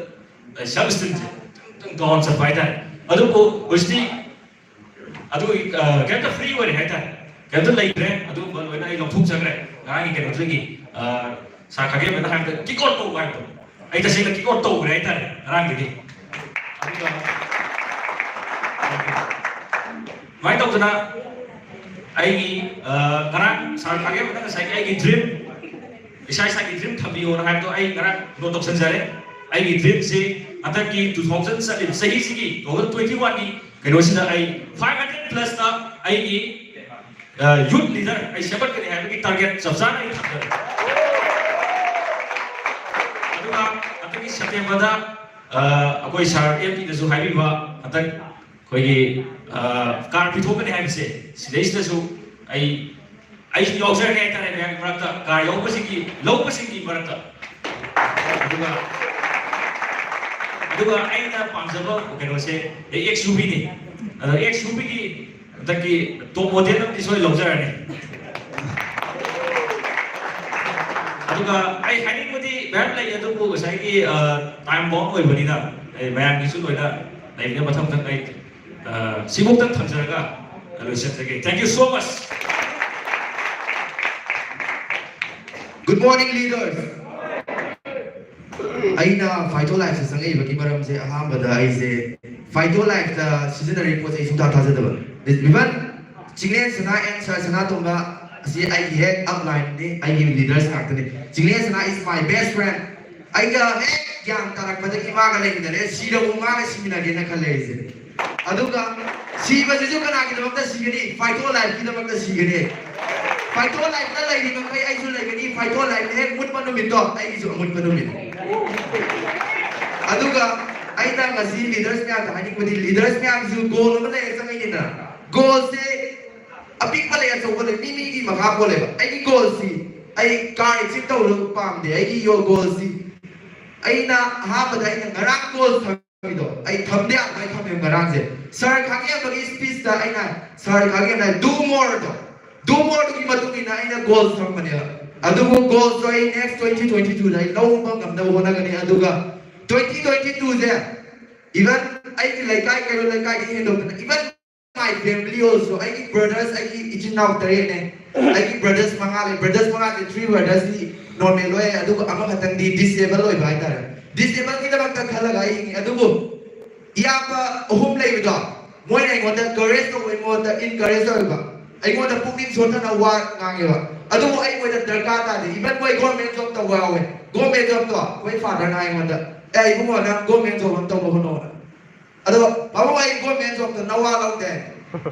ꯁꯦꯜꯐ ꯏꯁꯇꯤꯝꯁꯦ ꯈꯤꯇꯪ ꯗꯥꯎꯟ ꯆꯠꯄ ꯍꯥꯏꯇꯥꯔꯦ꯫ ꯑꯗꯨꯕꯨ ꯍꯧꯖꯤꯛꯇꯤ ꯑꯗꯨ ꯀꯩꯝꯇ ꯐ꯭ꯔꯤ ꯑꯣꯏꯔꯦ ꯍꯥꯏꯇꯥꯔꯦ꯫ ꯀꯩꯝꯇ ꯂꯩꯇ꯭ꯔꯦ꯫ ꯑꯗꯨꯒꯨꯝꯕ ꯂꯣꯏꯅ ꯑꯩ ꯂꯧꯊꯣꯛꯆꯈ꯭ꯔꯦ꯫ ꯉꯔꯥꯡꯒꯤ ꯀꯩꯅꯣꯗꯒꯤ ꯁꯥꯔ ꯈꯥꯒꯦꯝꯕꯅ ꯍꯥꯏꯕꯗ ꯀꯤꯛ ꯑꯥꯎꯠ ꯇꯧꯕ ꯍꯥꯏꯕꯗꯣ, ꯑꯩ ꯇꯁꯦꯡꯅ ꯀꯤꯛ ꯑꯥꯎꯠ ꯇꯧꯈ꯭ꯔꯦ ꯍꯥꯏꯇꯥꯔꯦ ꯉꯔꯥꯡꯗꯒꯤ꯫ ꯑꯗꯨꯒ ꯑꯗꯨꯃꯥꯏꯅ ꯇꯧꯗꯅ ꯑꯩꯒꯤ ꯉꯔꯥꯡ ꯁꯥꯔ ꯈꯥꯒꯦꯝꯕꯅ ꯉꯁꯥꯏꯒꯤ ꯑꯩꯒꯤ ꯗ꯭ꯔꯤꯝ, ꯏꯁꯥ ꯏꯁꯥꯒꯤ ꯗ꯭ꯔꯤꯝ ꯊꯝꯕꯤꯌꯣꯅ ꯍꯥꯏꯕꯗꯣ ꯑꯩ ꯉꯔꯥꯡ ꯅꯣꯠ ꯇꯧꯁꯟꯖꯔꯦ꯫ ꯑꯩꯒꯤ ꯗ꯭ꯔꯤꯝꯁꯤ ꯍꯟꯗꯛꯀꯤ ꯇꯨ ꯊꯥꯎꯖꯟ ꯆꯠꯂꯤꯕ ꯆꯍꯤꯁꯤꯒꯤ, ꯇꯨ ꯊꯥꯎꯖꯟ ꯇ꯭ꯋꯦꯟꯇꯤ ꯋꯥꯟꯒꯤ ꯀꯩꯅꯣꯁꯤꯗ ꯑꯩ ꯐꯥꯏꯚ ꯍꯟꯗ꯭ꯔꯦꯠ ꯄ꯭ꯂꯁꯇ ꯑꯩꯒꯤ ꯌꯨꯠ ꯂꯤꯗꯔ ꯑꯩ ꯁꯦꯝꯒꯠꯀꯅꯤ ꯍꯥꯏꯕꯒꯤ ꯇꯥꯔꯒꯦꯠ ꯆꯞ ꯆꯥꯅ ꯑꯩ ꯊꯝꯖꯔꯦ꯫ ꯑꯗꯨꯒ ꯍꯟꯗꯛꯀꯤ ꯁꯦꯞꯇꯦꯝꯕꯔꯗ ꯑꯩꯈꯣꯏ ꯁꯥꯔ ꯑꯦꯝ ꯄꯤꯅꯁꯨ ꯍꯥꯏꯕꯤꯕ, ꯍꯟꯗꯛ ꯑꯩꯈꯣꯏꯒꯤ ꯀꯥꯔ ꯄꯤꯊꯣꯛꯀꯅꯤ ꯍꯥꯏꯕꯁꯦ, ꯁꯤꯗꯩꯁꯤꯗꯁꯨ ꯑꯩ ꯑꯩꯁꯨ ꯌꯥꯎꯖꯔꯒꯦ ꯍꯥꯏꯇꯥꯔꯦ ꯃꯌꯥꯝꯒꯤ ꯃꯔꯛꯇ, ꯀꯥꯔ ꯌꯧꯕꯁꯤꯡꯒꯤ, ꯂꯧꯕꯁꯤꯡꯒꯤ ꯃꯔꯛꯇ꯫ ꯑꯗꯨꯒ ꯑꯗꯨꯒ ꯑꯩꯅ ꯄꯥꯝꯖꯕ ꯀꯩꯅꯣꯁꯦ ꯑꯦꯛꯁ ꯌꯨ ꯚꯤꯅꯤ꯫ ꯑꯗꯣ ꯑꯦꯛꯁ ꯌꯨ ꯚꯤꯒꯤ ꯍꯟꯗꯛꯀꯤ ꯇꯣꯞ ꯃꯣꯗꯦꯜ ꯑꯃꯗꯤ ꯁꯣꯏ ꯂꯧꯖꯔꯅꯤ꯫ ꯑꯗꯨꯒ ꯑꯩ ꯍꯥꯏꯅꯤꯡꯕꯗꯤ ꯃꯌꯥꯝ ꯂꯩ, ꯑꯗꯨꯕꯨ ꯉꯁꯥꯏꯒꯤ ꯇꯥꯏꯝ ꯕꯥꯎꯟ ꯑꯣꯏꯕꯅꯤꯅ ꯑꯩ ꯃꯌꯥꯝꯒꯤꯁꯨ ꯂꯣꯏꯅ ꯂꯩꯕꯅꯤꯅ ꯃꯊꯪ ꯃꯊꯪ ꯑꯩ ꯁꯤꯐꯧꯗ ꯊꯝꯖꯔꯒ ꯂꯣꯏꯁꯤꯟꯖꯒꯦ꯫ Thank you so much. Good morning, leaders. ꯑꯩꯅ ꯐꯥꯏꯇꯣ ꯂꯥꯏꯐꯇ ꯆꯪꯉꯛꯏꯕꯒꯤ ꯃꯔꯝꯁꯦ, ꯑꯍꯥꯟꯕꯗ ꯑꯩꯁꯦ ꯐꯥꯏꯇꯣ ꯂꯥꯏꯐꯇ ꯁꯤꯖꯤꯟꯅꯔꯤꯕ ꯄꯣꯠꯁꯦ ꯑꯩ ꯁꯨꯡꯊꯥ ꯊꯥꯖꯗꯕ꯫ Even ꯆꯤꯡꯂꯦꯟ ꯁꯅꯥ and ꯁꯥꯔ ꯁꯅꯥꯇꯣꯝꯕ ꯑꯁꯤ ꯑꯩꯒꯤ ꯍꯦꯛ ꯑꯞ ꯂꯥꯏꯟꯅꯤ, ꯑꯩꯒꯤ ꯂꯤꯗꯔꯁ ꯉꯥꯛꯇꯅꯤ꯫ ꯆꯤꯡꯂꯦꯟ ꯁꯅꯥ is my best friend. ꯑꯩꯒ ꯍꯦꯛ ꯒ꯭ꯌꯥꯟ ꯇꯥꯔꯛꯄꯗꯒꯤ ꯃꯥꯒ ꯂꯩꯃꯤꯟꯅꯔꯦ, ꯁꯤꯔꯕꯨ ꯃꯥꯒ ꯁꯤꯃꯤꯟꯅꯒꯦꯅ ꯈꯜꯂꯦ ꯑꯩꯁꯦ꯫ ꯑꯗꯨꯒ ꯁꯤꯕꯁꯤꯁꯨ ꯀꯅꯥꯒꯤꯗꯃꯛꯇ ꯁꯤꯒꯅꯤ? ꯐꯥꯏꯇꯣ ꯂꯥꯏꯐꯀꯤꯗꯃꯛꯇ ꯁꯤꯒꯅꯤ꯫ ꯐꯥꯏꯇꯣ ꯂꯥꯏꯐꯇ ꯂꯩꯔꯤꯕ ꯃꯈꯩ ꯑꯩꯁꯨ ꯂꯩꯒꯅꯤ꯫ ꯐꯥꯏꯇꯣ ꯂꯥꯏꯐꯅ ꯍꯦꯛ ꯃꯨꯠꯄ ꯅꯨꯃꯤꯠꯇꯣ ꯑꯩꯒꯤꯁꯨ ꯑꯃꯨꯠꯄ ꯅꯨꯃꯤꯠꯅꯤ꯫ ꯑꯗꯨꯒ ꯑꯩꯅ ꯉꯁꯤ ꯂꯤꯗꯔꯁ ꯃꯌꯥꯝꯗ ꯍꯥꯏꯅꯤꯡꯕꯗꯤ, ꯂꯤꯗꯔꯁ ꯃꯌꯥꯝꯁꯨ ꯒꯣꯜ ꯑꯃ ꯂꯩꯔ ꯆꯪꯉꯛꯏꯅꯤꯗꯅ꯫ ꯒꯣꯜꯁꯦ ꯑꯄꯤꯛꯄ ꯂꯩ, ꯑꯆꯧꯕ ꯂꯩ, ꯃꯤ ꯃꯤꯒꯤ ꯃꯈꯥ ꯄꯣꯜꯂꯦꯕ꯫ ꯑꯩꯒꯤ ꯒꯣꯜꯁꯤ, ꯑꯩ ꯀꯥꯔ ꯑꯦꯆꯤꯞ ꯇꯧꯕ ꯄꯥꯝꯗꯦ꯫ ꯑꯩꯒꯤ ꯌꯣ ꯒꯣꯜꯁꯤ ꯑꯩꯅ ꯑꯍꯥꯟꯕꯗ ꯑꯩꯅ ꯉꯔꯥꯡ ꯒꯣꯜ ꯊꯝꯃꯤꯗꯣ, ꯑꯩ ꯊꯝꯗ ꯌꯥꯗꯕ ꯑꯩ ꯊꯝꯃꯦꯕ ꯉꯔꯥꯡꯁꯦ꯫ ꯁꯥꯔ ꯈꯥꯒꯦꯝꯕꯒꯤ ꯁ꯭ꯄꯤꯆꯇ ꯑꯩꯅ, ꯁꯥꯔ ꯈꯥꯒꯦꯝꯅ do moreꯗꯣ, do moreꯗꯨꯒꯤ ꯃꯇꯨꯡ ꯏꯟꯅ ꯑꯩꯅ ꯒꯣꯜ ꯊꯝꯕꯅꯦꯕ꯫ ꯑꯗꯨꯕꯨ ꯒꯣꯜꯁꯇꯣ ꯑꯩ next twenty twenty twoꯗ ꯑꯩ ꯂꯧꯕ ꯉꯝꯅꯕ ꯍꯣꯠꯅꯒꯅꯤ꯫ ꯑꯗꯨꯒ twenty twenty twoꯁꯦ even ꯑꯩꯒꯤ ꯂꯩꯀꯥꯏ, ꯀꯩꯔꯣꯜ ꯂꯩꯀꯥꯏꯗꯒꯤ ꯍꯦꯟꯗꯣꯛꯇꯅ, even my family also, ꯑꯩꯒꯤ ꯕ꯭ꯔꯗꯔꯁ, ꯑꯩꯒꯤ ꯏꯆꯤꯟ ꯏꯅꯥꯎ ꯇꯔꯦꯠꯅꯦ꯫ ꯑꯩꯒꯤ ꯕ꯭ꯔꯗꯔꯁ ꯃꯉꯥ ꯂꯩ꯫ ꯕ꯭ꯔꯗꯔꯁ ꯃꯉꯥꯁꯦ, three brotherꯁꯇꯤ ꯅꯣꯔꯃꯦꯜ ꯑꯣꯏ, ꯑꯗꯨꯒ ꯑꯃꯈꯛꯇꯪꯗꯤ ꯗꯤꯁꯑꯦꯕꯜ ꯑꯣꯏꯕ ꯍꯥꯏꯇꯥꯔꯦ꯫ ꯗꯤꯁꯑꯦꯕꯜꯒꯤꯗꯃꯛꯇ ꯈꯜꯂꯒ ꯑꯩ ꯍꯤꯡꯉꯤ꯫ ꯑꯗꯨꯕꯨ ꯏꯌꯥꯝꯕ ꯑꯍꯨꯝ ꯂꯩꯕꯗꯣ, ꯃꯣꯏꯅ ꯑꯩꯉꯣꯟꯗ ꯀꯔꯦꯖ ꯇꯧꯕꯩ ꯃꯍꯨꯠꯇ ꯏꯟꯀꯔꯦꯖ ꯇꯧꯋꯦꯕ꯫ ꯑꯩꯉꯣꯟꯗ ꯄꯨꯛꯅꯤꯡ ꯁꯣꯟꯊꯅ ꯋꯥ ꯉꯥꯡꯉꯦꯕ꯫ ꯑꯗꯨꯕꯨ ꯑꯩ ꯃꯣꯏꯗ ꯗꯔꯀꯥꯔ ꯇꯥꯗꯦ꯫ ꯏꯚꯟ ꯃꯣꯏ ꯒꯣꯔꯃꯦꯟ ꯖꯣꯕ ꯇꯧꯕ ꯌꯥꯎꯋꯦ꯫ ꯒꯣꯔꯃꯦꯟ ꯖꯣꯕꯇꯣ ꯑꯩꯈꯣꯏ ꯐꯥꯗꯔꯅ ꯑꯩꯉꯣꯟꯗ, "ꯑꯦ ꯏꯕꯨꯡꯉꯣ, ꯅꯪ ꯒꯣꯔꯃꯦꯟ ꯖꯣꯕ ꯑꯃ ꯇꯧꯕ ꯍꯣꯠꯅꯧ"꯫ ꯑꯗꯣ ꯄꯥꯕꯨꯡ, ꯑꯩ ꯒꯣꯔꯃꯦꯟ ꯖꯣꯕꯇ ꯅꯋꯥ ꯂꯧꯗꯦ꯫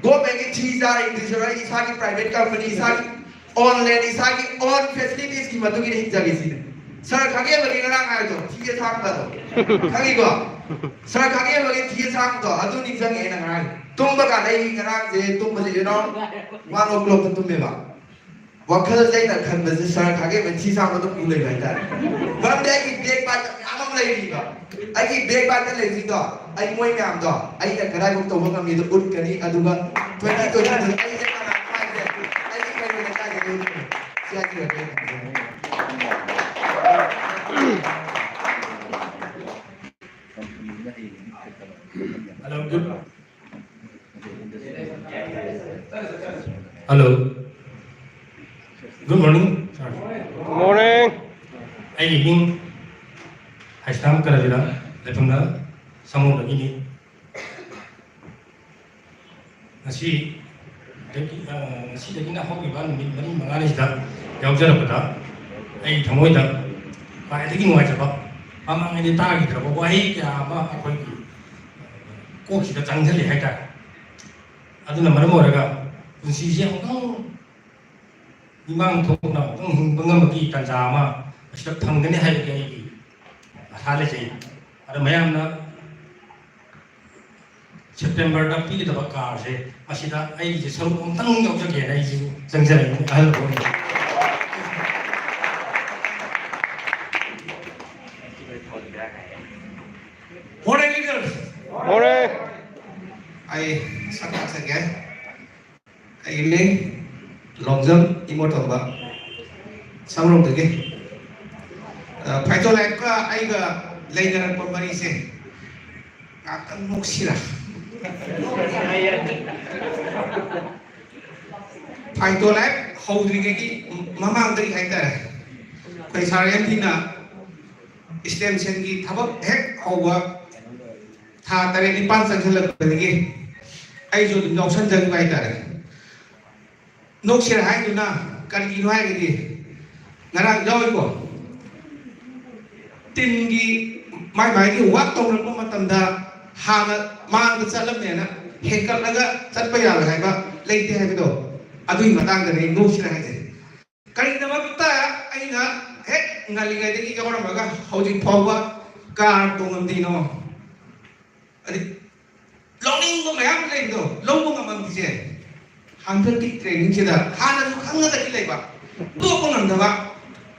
ꯒꯣꯔꯃꯦꯟꯒꯤ ꯊꯤ ꯆꯥꯔ ꯏꯪꯂꯤꯁ ꯑꯩ ꯏꯁꯥꯒꯤ ꯄ꯭ꯔꯥꯏꯚꯦꯠ ꯀꯝꯄꯅꯤ, ꯏꯁꯥꯒꯤ ꯑꯣꯟ ꯂꯦꯟ, ꯏꯁꯥꯒꯤ ꯑꯣꯟ ꯐꯦꯁꯤꯂꯤꯇꯤꯁꯀꯤ ꯃꯇꯨꯡ ꯏꯟꯅ ꯍꯤꯡꯖꯒꯦ ꯁꯤꯅꯤ꯫ ꯁꯥꯔ ꯈꯥꯒꯦꯝꯕꯒꯤ ꯉꯔꯥꯡ ꯍꯥꯏꯕꯗꯣ, ꯊꯤ ꯑꯁꯥꯡꯕꯗꯣ, ꯈꯪꯉꯤꯀꯣ? ꯁꯥꯔ ꯈꯥꯒꯦꯝꯕꯒꯤ ꯊꯤ ꯑꯁꯥꯡꯕꯗꯣ ꯑꯗꯨ ꯅꯤꯡꯁꯤꯡꯉꯦ ꯑꯩꯅ ꯉꯔꯥꯡ꯫ ꯇꯨꯝꯕ ꯀꯥꯟꯗ ꯑꯩ ꯉꯔꯥꯡꯁꯦ ꯇꯨꯝꯕꯁꯦ, you know, one o'clockꯇ ꯇꯨꯝꯃꯦꯕ꯫ ꯋꯥꯈꯜꯁꯦ ꯑꯩꯅ ꯈꯟꯕꯁꯦ ꯁꯥꯔ ꯈꯥꯒꯦꯝꯕ ꯊꯤ ꯑꯁꯥꯡꯕ ꯑꯗꯨꯝ ꯎ ꯂꯩꯕ ꯍꯥꯏꯇꯥꯔꯦ꯫ ꯃꯔꯝꯗꯤ ꯑꯩꯒꯤ ꯕꯦꯛ ꯄꯥꯏꯕ ꯃꯌꯥꯝ ꯑꯃ ꯂꯩꯔꯤꯕ ꯑꯩꯒꯤ ꯕꯦꯛ ꯕꯥꯛꯇ ꯂꯩꯔꯤꯗꯣ, ꯑꯩ ꯃꯣꯏ ꯃꯌꯥꯝꯗꯣ ꯑꯩꯅ ꯀꯗꯥꯏꯐꯥꯎ ꯇꯧꯕ ꯉꯝꯃꯤꯗꯣ ꯎꯠꯀꯅꯤ꯫ ꯑꯗꯨꯒ twenty twenty ꯑꯩꯁꯦ ꯀꯅꯥꯅꯣ ꯍꯥꯏꯁꯦ ꯑꯩꯒꯤ ꯀꯩꯅꯣ ꯂꯩꯀꯥꯏꯗꯒꯤ ꯎꯠꯀꯅꯤ꯫ ꯁꯤ ꯍꯥꯏꯖꯔꯒꯦ꯫ Hello, good. Hello. Good morning, sir. Morning. ꯑꯩꯒꯤ ꯃꯤꯡ ꯍꯩꯁꯅꯥꯝ ꯀꯔꯕꯤꯔꯥ, ꯂꯩꯐꯝꯅ ꯁꯃꯨꯗ꯭ꯔꯒꯤꯅꯤ꯫ ꯉꯁꯤ ꯗꯒꯤ, ꯑ, ꯉꯁꯤꯗꯒꯤꯅ ꯍꯧꯈꯤꯕ ꯅꯨꯃꯤꯠ ꯃꯔꯤ ꯃꯉꯥꯅꯤꯁꯤꯗ ꯌꯥꯎꯖꯔꯛꯄꯗ ꯑꯩꯒꯤ ꯊꯃꯣꯏꯗ ꯈ꯭ꯋꯥꯏꯗꯒꯤ ꯅꯨꯡꯉꯥꯏꯖꯕ, ꯃꯃꯥꯡꯉꯩꯗꯤ ꯇꯥꯈꯤꯗ꯭ꯔꯕ ꯋꯥꯍꯩ ꯀꯌꯥ ꯑꯃ ꯑꯩꯈꯣꯏꯒꯤ ꯀꯣꯛꯁꯤꯗ ꯆꯪꯁꯤꯜꯂꯤ ꯍꯥꯏꯇꯥꯔꯦ꯫ ꯑꯗꯨꯅ ꯃꯔꯝ ꯑꯣꯏꯔꯒ ꯄꯨꯟꯁꯤꯁꯦ ꯑꯃꯨꯛꯇꯪ ꯃꯤꯃꯥꯡ ꯊꯣꯛꯅ ꯑꯃꯨꯛꯇꯪ ꯍꯤꯡꯕ ꯉꯝꯕꯒꯤ ꯇꯥꯟꯖꯥ ꯑꯃ ꯑꯁꯤꯗ ꯐꯪꯒꯅꯤ ꯍꯥꯏꯕꯒꯤ ꯑꯩꯒꯤ ꯑꯁꯥ ꯂꯩꯖꯩ꯫ ꯑꯗ ꯃꯌꯥꯝꯅ ꯁꯦꯞꯇꯦꯝꯕꯔꯗ ꯄꯤꯒꯗꯕ ꯀꯥꯔꯁꯦ, ꯃꯁꯤꯗ ꯑꯩꯒꯤꯁꯦ ꯁꯔꯨꯛ ꯑꯃꯨꯛꯇꯪ ꯌꯥꯎꯖꯒꯦꯅ ꯑꯩꯁꯨ ꯆꯪꯖꯔꯛꯏꯅꯤ, ꯑꯍꯜ ꯑꯣꯏꯅ꯫ Morning, leaders. Morning. ꯑꯩ ꯁꯛ ꯇꯥꯛꯆꯒꯦ꯫ ꯑꯩꯒꯤ ꯃꯤꯡ ꯂꯣꯡꯖꯝ ꯏꯃꯣꯇꯣꯝꯕ, ꯁꯝꯔꯣꯡꯗꯒꯤ꯫ ꯑ, ꯐꯥꯏꯇꯣ ꯂꯥꯏꯐꯀ ꯑꯩꯒ ꯂꯩꯅꯔꯛꯄ ꯃꯔꯤꯁꯦ ꯉꯥꯛꯇꯪ ꯅꯣꯛꯁꯤꯔꯥ? ꯐꯥꯏꯇꯣ ꯂꯥꯏꯐ ꯍꯧꯗ꯭ꯔꯤꯉꯩꯒꯤ ꯃꯃꯥꯡꯗꯒꯤ ꯍꯥꯏꯇꯥꯔꯦ, ꯑꯩꯈꯣꯏ ꯁꯥꯔ ꯑꯦꯝ ꯄꯤꯅ ꯁ꯭ꯇꯦꯝ ꯁꯦꯜꯒꯤ ꯊꯕꯛ ꯍꯦꯛ ꯍꯧꯕ ꯊꯥ ꯇꯔꯦꯠ ꯅꯤꯄꯥꯟ ꯆꯪꯁꯤꯜꯂꯛꯄꯗꯒꯤ ꯑꯩꯁꯨ ꯑꯗꯨꯝ ꯌꯥꯎꯁꯟꯖꯈꯤꯕ ꯍꯥꯏꯇꯥꯔꯦ꯫ ꯅꯣꯛꯁꯤꯔ ꯍꯥꯏꯗꯨꯅ ꯀꯔꯤꯒꯤꯅꯣ ꯍꯥꯏꯔꯒꯗꯤ, ꯉꯔꯥꯡ ꯌꯥꯎꯏꯀꯣ, ꯇꯤꯝꯒꯤ ꯃꯥꯏ ꯃꯥꯏꯒꯤ ꯋꯥꯛ ꯇꯧꯅꯔꯛꯄ ꯃꯇꯝꯗ ꯍꯥꯟꯅ ꯃꯥꯡꯗ ꯆꯠꯂꯝꯃꯦꯅ ꯍꯦꯟꯀꯠꯂꯒ ꯆꯠꯄ ꯌꯥꯔꯣꯏ ꯍꯥꯏꯕ ꯂꯩꯇꯦ ꯍꯥꯏꯕꯗꯣ, ꯑꯗꯨꯒꯤ ꯃꯇꯥꯡꯗꯅꯦ ꯑꯩ ꯅꯣꯛꯁꯤꯔ ꯍꯥꯏꯁꯦ꯫ ꯀꯔꯤꯒꯤꯗꯃꯛꯇ ꯑꯩꯅ ꯍꯦꯛ ꯉꯜꯂꯤꯉꯩꯗꯒꯤ ꯌꯥꯎꯔꯝꯃꯒ ꯍꯧꯖꯤꯛ ꯐꯥꯎꯕ ꯀꯥꯔ ꯇꯣꯡꯉꯝꯗ꯭ꯔꯤꯅꯣ? ꯑꯗꯩ ꯂꯧꯅꯤꯡꯕ ꯃꯌꯥꯝ ꯂꯩꯕꯗꯣ ꯂꯧꯕ ꯉꯝꯃꯝꯗ꯭ꯔꯤꯁꯦ, ꯍꯟꯗꯛꯀꯤ ꯇ꯭ꯔꯦꯅꯤꯡꯁꯤꯗ ꯍꯥꯟꯅꯁꯨ ꯈꯪꯉꯒꯗꯤ ꯂꯩꯕ, ꯇꯣꯛꯄ ꯉꯝꯗꯕ,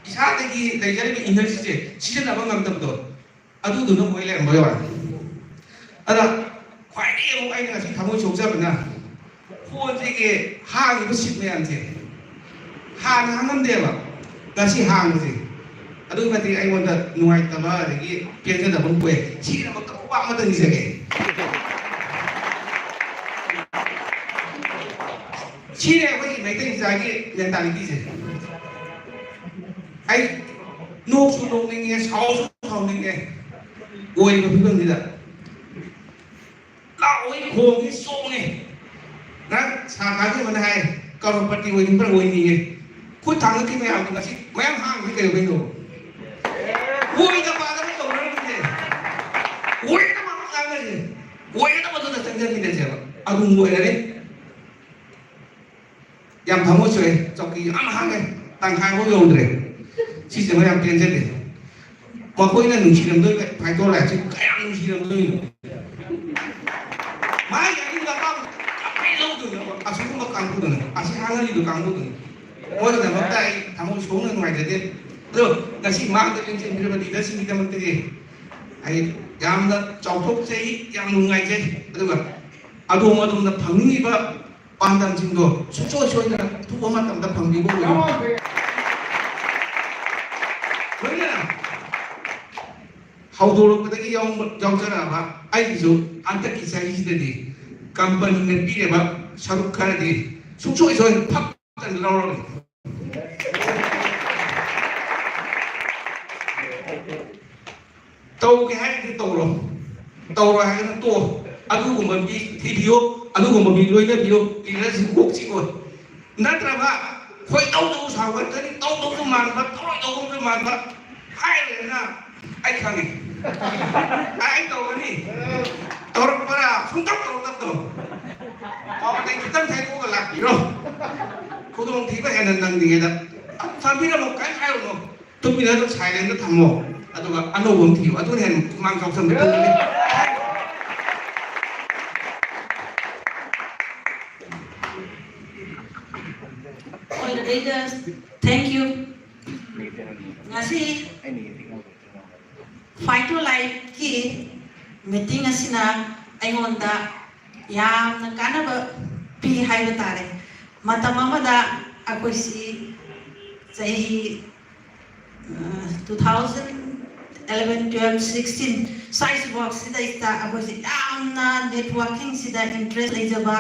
ꯏꯁꯥꯗꯒꯤ ꯂꯩꯖꯔꯤꯕ ꯏꯅꯔꯖꯤꯁꯦ ꯁꯤꯖꯤꯟꯅꯕ ꯉꯝꯗꯕꯗꯣ, ꯑꯗꯨꯗꯨꯅ ꯑꯣꯏ ꯂꯩꯔꯝꯕ ꯌꯥꯎꯔꯦ꯫ ꯑꯗ ꯈ꯭ꯋꯥꯏꯗꯒꯤ ꯑꯃꯨꯛ ꯑꯩꯅ ꯉꯁꯤ ꯊꯃꯣꯏ ꯁꯣꯛꯆꯕꯅ, ꯐꯣꯟꯁꯤꯒꯤ ꯍꯥꯡꯉꯤꯕ ꯁꯤꯠ ꯃꯌꯥꯝꯁꯦ ꯍꯥꯟꯅ ꯍꯥꯡꯉꯝꯗꯦꯕ, ꯉꯁꯤ ꯍꯥꯡꯕꯁꯦ ꯑꯗꯨꯛꯀꯤ ꯃꯇꯤꯛ ꯑꯩꯉꯣꯟꯗ ꯅꯨꯡꯉꯥꯏꯇꯕ ꯑꯗꯒꯤ ꯄꯦꯟꯖꯗꯕ ꯑꯃ ꯄꯣꯛꯑꯦ꯫ ꯁꯤꯒꯤꯗꯃꯛꯇ ꯈꯨꯕꯥꯛ ꯑꯃꯇꯪ ꯅꯤꯖꯒꯦ꯫ ꯁꯤꯅꯦ ꯑꯩꯈꯣꯏꯒꯤ ꯃꯩꯇꯩ ꯃꯆꯥꯒꯤ ꯃꯦꯟꯇꯥꯂꯤꯇꯤꯁꯦ꯫ ꯑꯩ ꯅꯣꯛꯁꯨ ꯅꯣꯛꯅꯤꯡꯉꯦ, ꯁꯥꯎꯁꯨ ꯁꯥꯎꯅꯤꯡꯉꯦ꯫ ꯑꯣꯏꯔꯤꯕ ꯐꯤꯕꯝꯁꯤꯗ ꯂꯥꯎꯏ, ꯈꯣꯡꯉꯤ, ꯆꯣꯡꯉꯤ꯫ ꯅꯪ ꯁꯥ ꯀꯥꯡꯖꯩ ꯑꯃꯅ ꯍꯥꯏ, "ꯀꯔꯣꯔꯄꯇꯤ ꯑꯣꯏꯅꯤꯡꯕ꯭ꯔꯥ?" "ꯑꯣꯏꯅꯤꯡꯉꯦ꯫" ꯈꯨꯠ ꯊꯥꯡꯒꯠꯈꯤ ꯃꯌꯥꯝꯗꯣ ꯉꯁꯤ ꯃꯌꯥꯝ ꯍꯥꯡꯉꯤ ꯀꯩꯗꯧꯕꯩꯅꯣ? ꯑꯣꯏꯗ ꯄꯥꯗꯕ ꯇꯧꯅꯔꯝꯃꯤꯁꯦ꯫ ꯑꯣꯏꯗꯕ ꯉꯥꯡꯅꯁꯦ꯫ ꯑꯣꯏꯗꯕꯗꯨꯗ ꯆꯪꯁꯤꯟꯃꯤꯟꯅꯁꯦꯕ꯫ ꯑꯗꯨꯝ ꯑꯣꯏꯔꯅꯤ꯫ ꯌꯥꯝ ꯊꯃꯣꯏ ꯁꯣꯛꯑꯦ꯫ ꯆꯧꯀꯤ ꯌꯥꯝ ꯍꯥꯡꯉꯦ꯫ ꯇꯪꯈꯥꯏꯐꯥꯎ ꯌꯧꯗ꯭ꯔꯦ꯫ ꯁꯤꯁꯤꯃ ꯌꯥꯝ ꯄꯦꯟꯖꯗꯦ꯫ ꯃꯈꯣꯏꯅ ꯅꯨꯡꯁꯤꯔꯝꯗꯣꯏꯕ ꯐꯥꯏꯇꯣꯔ ꯂꯥꯏꯠꯁꯦ ꯀꯌꯥꯝ ꯅꯨꯡꯁꯤꯔꯝꯗꯣꯏꯅꯣ? ꯃꯥꯒꯤ ꯑꯅꯤꯡꯕ ꯑꯄꯥꯝꯕ ꯀꯃꯥꯏꯅ ꯂꯧꯗꯣꯏꯅꯣ? ꯑꯁꯤꯒꯨꯝꯕ ꯀꯥꯡꯕꯨꯗꯨꯅ, ꯑꯁꯤ ꯍꯥꯡꯍꯜꯂꯤꯕ ꯀꯥꯡꯕꯨꯗꯨꯅ꯫ ꯃꯣꯏꯒꯤꯗꯃꯛꯇ ꯑꯩ ꯊꯃꯣꯏ ꯁꯣꯛꯅ ꯅꯨꯡꯉꯥꯏꯖꯗꯦ꯫ ꯑꯗꯣ ꯉꯁꯤ ꯃꯥꯡꯗ ꯂꯦꯡꯁꯤꯟꯕꯤꯔꯕ ꯂꯤꯗꯔꯁꯤꯡꯒꯤꯗꯃꯛꯇꯗꯤ ꯑꯩ ꯌꯥꯝꯅ ꯆꯥꯎꯊꯣꯛꯆꯩ, ꯌꯥꯝ ꯅꯨꯡꯉꯥꯏꯖꯩ꯫ ꯑꯗꯨꯒ ꯑꯗꯣꯝ ꯑꯗꯣꯝꯅ ꯐꯪꯅꯤꯡꯉꯤꯕ ꯄꯥꯟꯗꯝꯁꯤꯡꯗꯣ ꯁꯨꯡꯁꯣꯏ ꯁꯣꯏꯗꯅ ꯑꯊꯨꯕ ꯃꯇꯝꯗ ꯐꯪꯕꯤꯕ ꯑꯣꯏꯌꯨ꯫ ꯂꯣꯏꯅꯅ ꯍꯧꯗꯣꯔꯛꯄꯗꯒꯤ ꯌꯥꯎ-, ꯌꯥꯎꯖꯔꯛꯑꯕ ꯑꯩꯒꯤꯁꯨ ꯍꯟꯗꯛꯀꯤ ꯆꯍꯤꯁꯤꯗꯗꯤ ꯀꯝꯄꯅꯤꯅ ꯄꯤꯔꯤꯕ ꯁꯔꯨꯛ ꯈꯔꯗꯤ ꯁꯨꯡꯁꯣꯏ ꯁꯣꯏꯗꯅ ꯐꯛꯇꯅ ꯂꯧꯔꯒꯅꯤ꯫ ꯇꯧꯒꯦ ꯍꯥꯏꯔꯗꯤ ꯇꯧꯔꯣ, ꯇꯧꯔꯣꯏ ꯍꯥꯏꯔꯒꯅ ꯇꯣꯛꯑꯣ꯫ ꯑꯗꯨꯒꯨꯝꯕ ꯃꯤ ꯊꯤꯕꯤꯌꯣ, ꯑꯗꯨꯒꯨꯝꯕ ꯃꯤ ꯂꯣꯏꯅꯕꯤꯌꯣ꯫ ꯂꯤꯗꯔꯁꯤꯡ ꯀꯣꯛ ꯆꯤꯛꯑꯣꯏ꯫ ꯅꯠꯇ꯭ꯔꯒ ꯈꯣꯏꯗꯧꯗꯧ ꯁꯥꯎꯒꯠꯀꯅꯤ, ꯇꯧꯗꯧꯁꯨ ꯃꯥꯟꯕ, ꯇꯧꯔꯣꯏꯗꯧꯕꯁꯨ ꯃꯥꯟꯕ ꯍꯥꯏꯔꯦꯗꯅ꯫ ꯑꯩ ꯈꯪꯉꯤ꯫ ꯑꯩ ꯇꯧꯒꯅꯤ꯫ ꯇꯧꯔꯛꯄ꯭ꯔꯥ? ꯁꯨꯡꯇꯧ ꯇꯧꯔꯛꯇꯕꯗꯣ꯫ ꯄꯥꯎꯗꯩ ꯈꯤꯇꯪ ꯊꯩꯗꯣꯛꯑꯒ ꯂꯥꯛꯄꯤꯔꯣ꯫ ꯈꯨꯗꯣꯡꯊꯤꯕ ꯍꯦꯟꯅ ꯅꯪꯗ꯭ꯔꯤꯉꯩꯗ꯫ ꯊꯝꯕꯤꯔꯝꯃꯣ, ꯀꯔꯤꯝ ꯍꯥꯏꯔꯨꯅꯣ꯫ ꯇꯨꯃꯤꯟꯅ ꯑꯗꯨꯝ ꯁꯥꯏꯂꯦꯟꯗ ꯊꯝꯃꯣ꯫ ꯑꯗꯨꯒ ꯑꯅꯧꯕ ꯑꯃ ꯊꯤꯌꯣ꯫ ꯑꯗꯨꯅ ꯍꯦꯟꯅ ꯈꯨꯃꯥꯡ ꯆꯥꯎꯁꯟꯕ ꯊꯨꯕꯅꯤ꯫ All the leaders, thank you. ꯉꯁꯤ Phytolifeꯀꯤ meeting ꯑꯁꯤꯅ ꯑꯩꯉꯣꯟꯗ ꯌꯥꯝꯅ ꯀꯥꯟꯅꯕ ꯄꯤ ꯍꯥꯏꯕ ꯇꯥꯔꯦ꯫ ꯃꯇꯝ ꯑꯃꯗ ꯑꯩꯈꯣꯏꯁꯤ ꯆꯍꯤ two thousand eleven, twelve, sixteen ꯁ꯭ꯋꯥꯏꯁꯤꯐꯥꯎꯁꯤꯗꯩꯁꯤꯗ ꯑꯩꯈꯣꯏꯁꯦ ꯌꯥꯝꯅ networkingꯁꯤꯗ interest ꯂꯩꯖꯕ,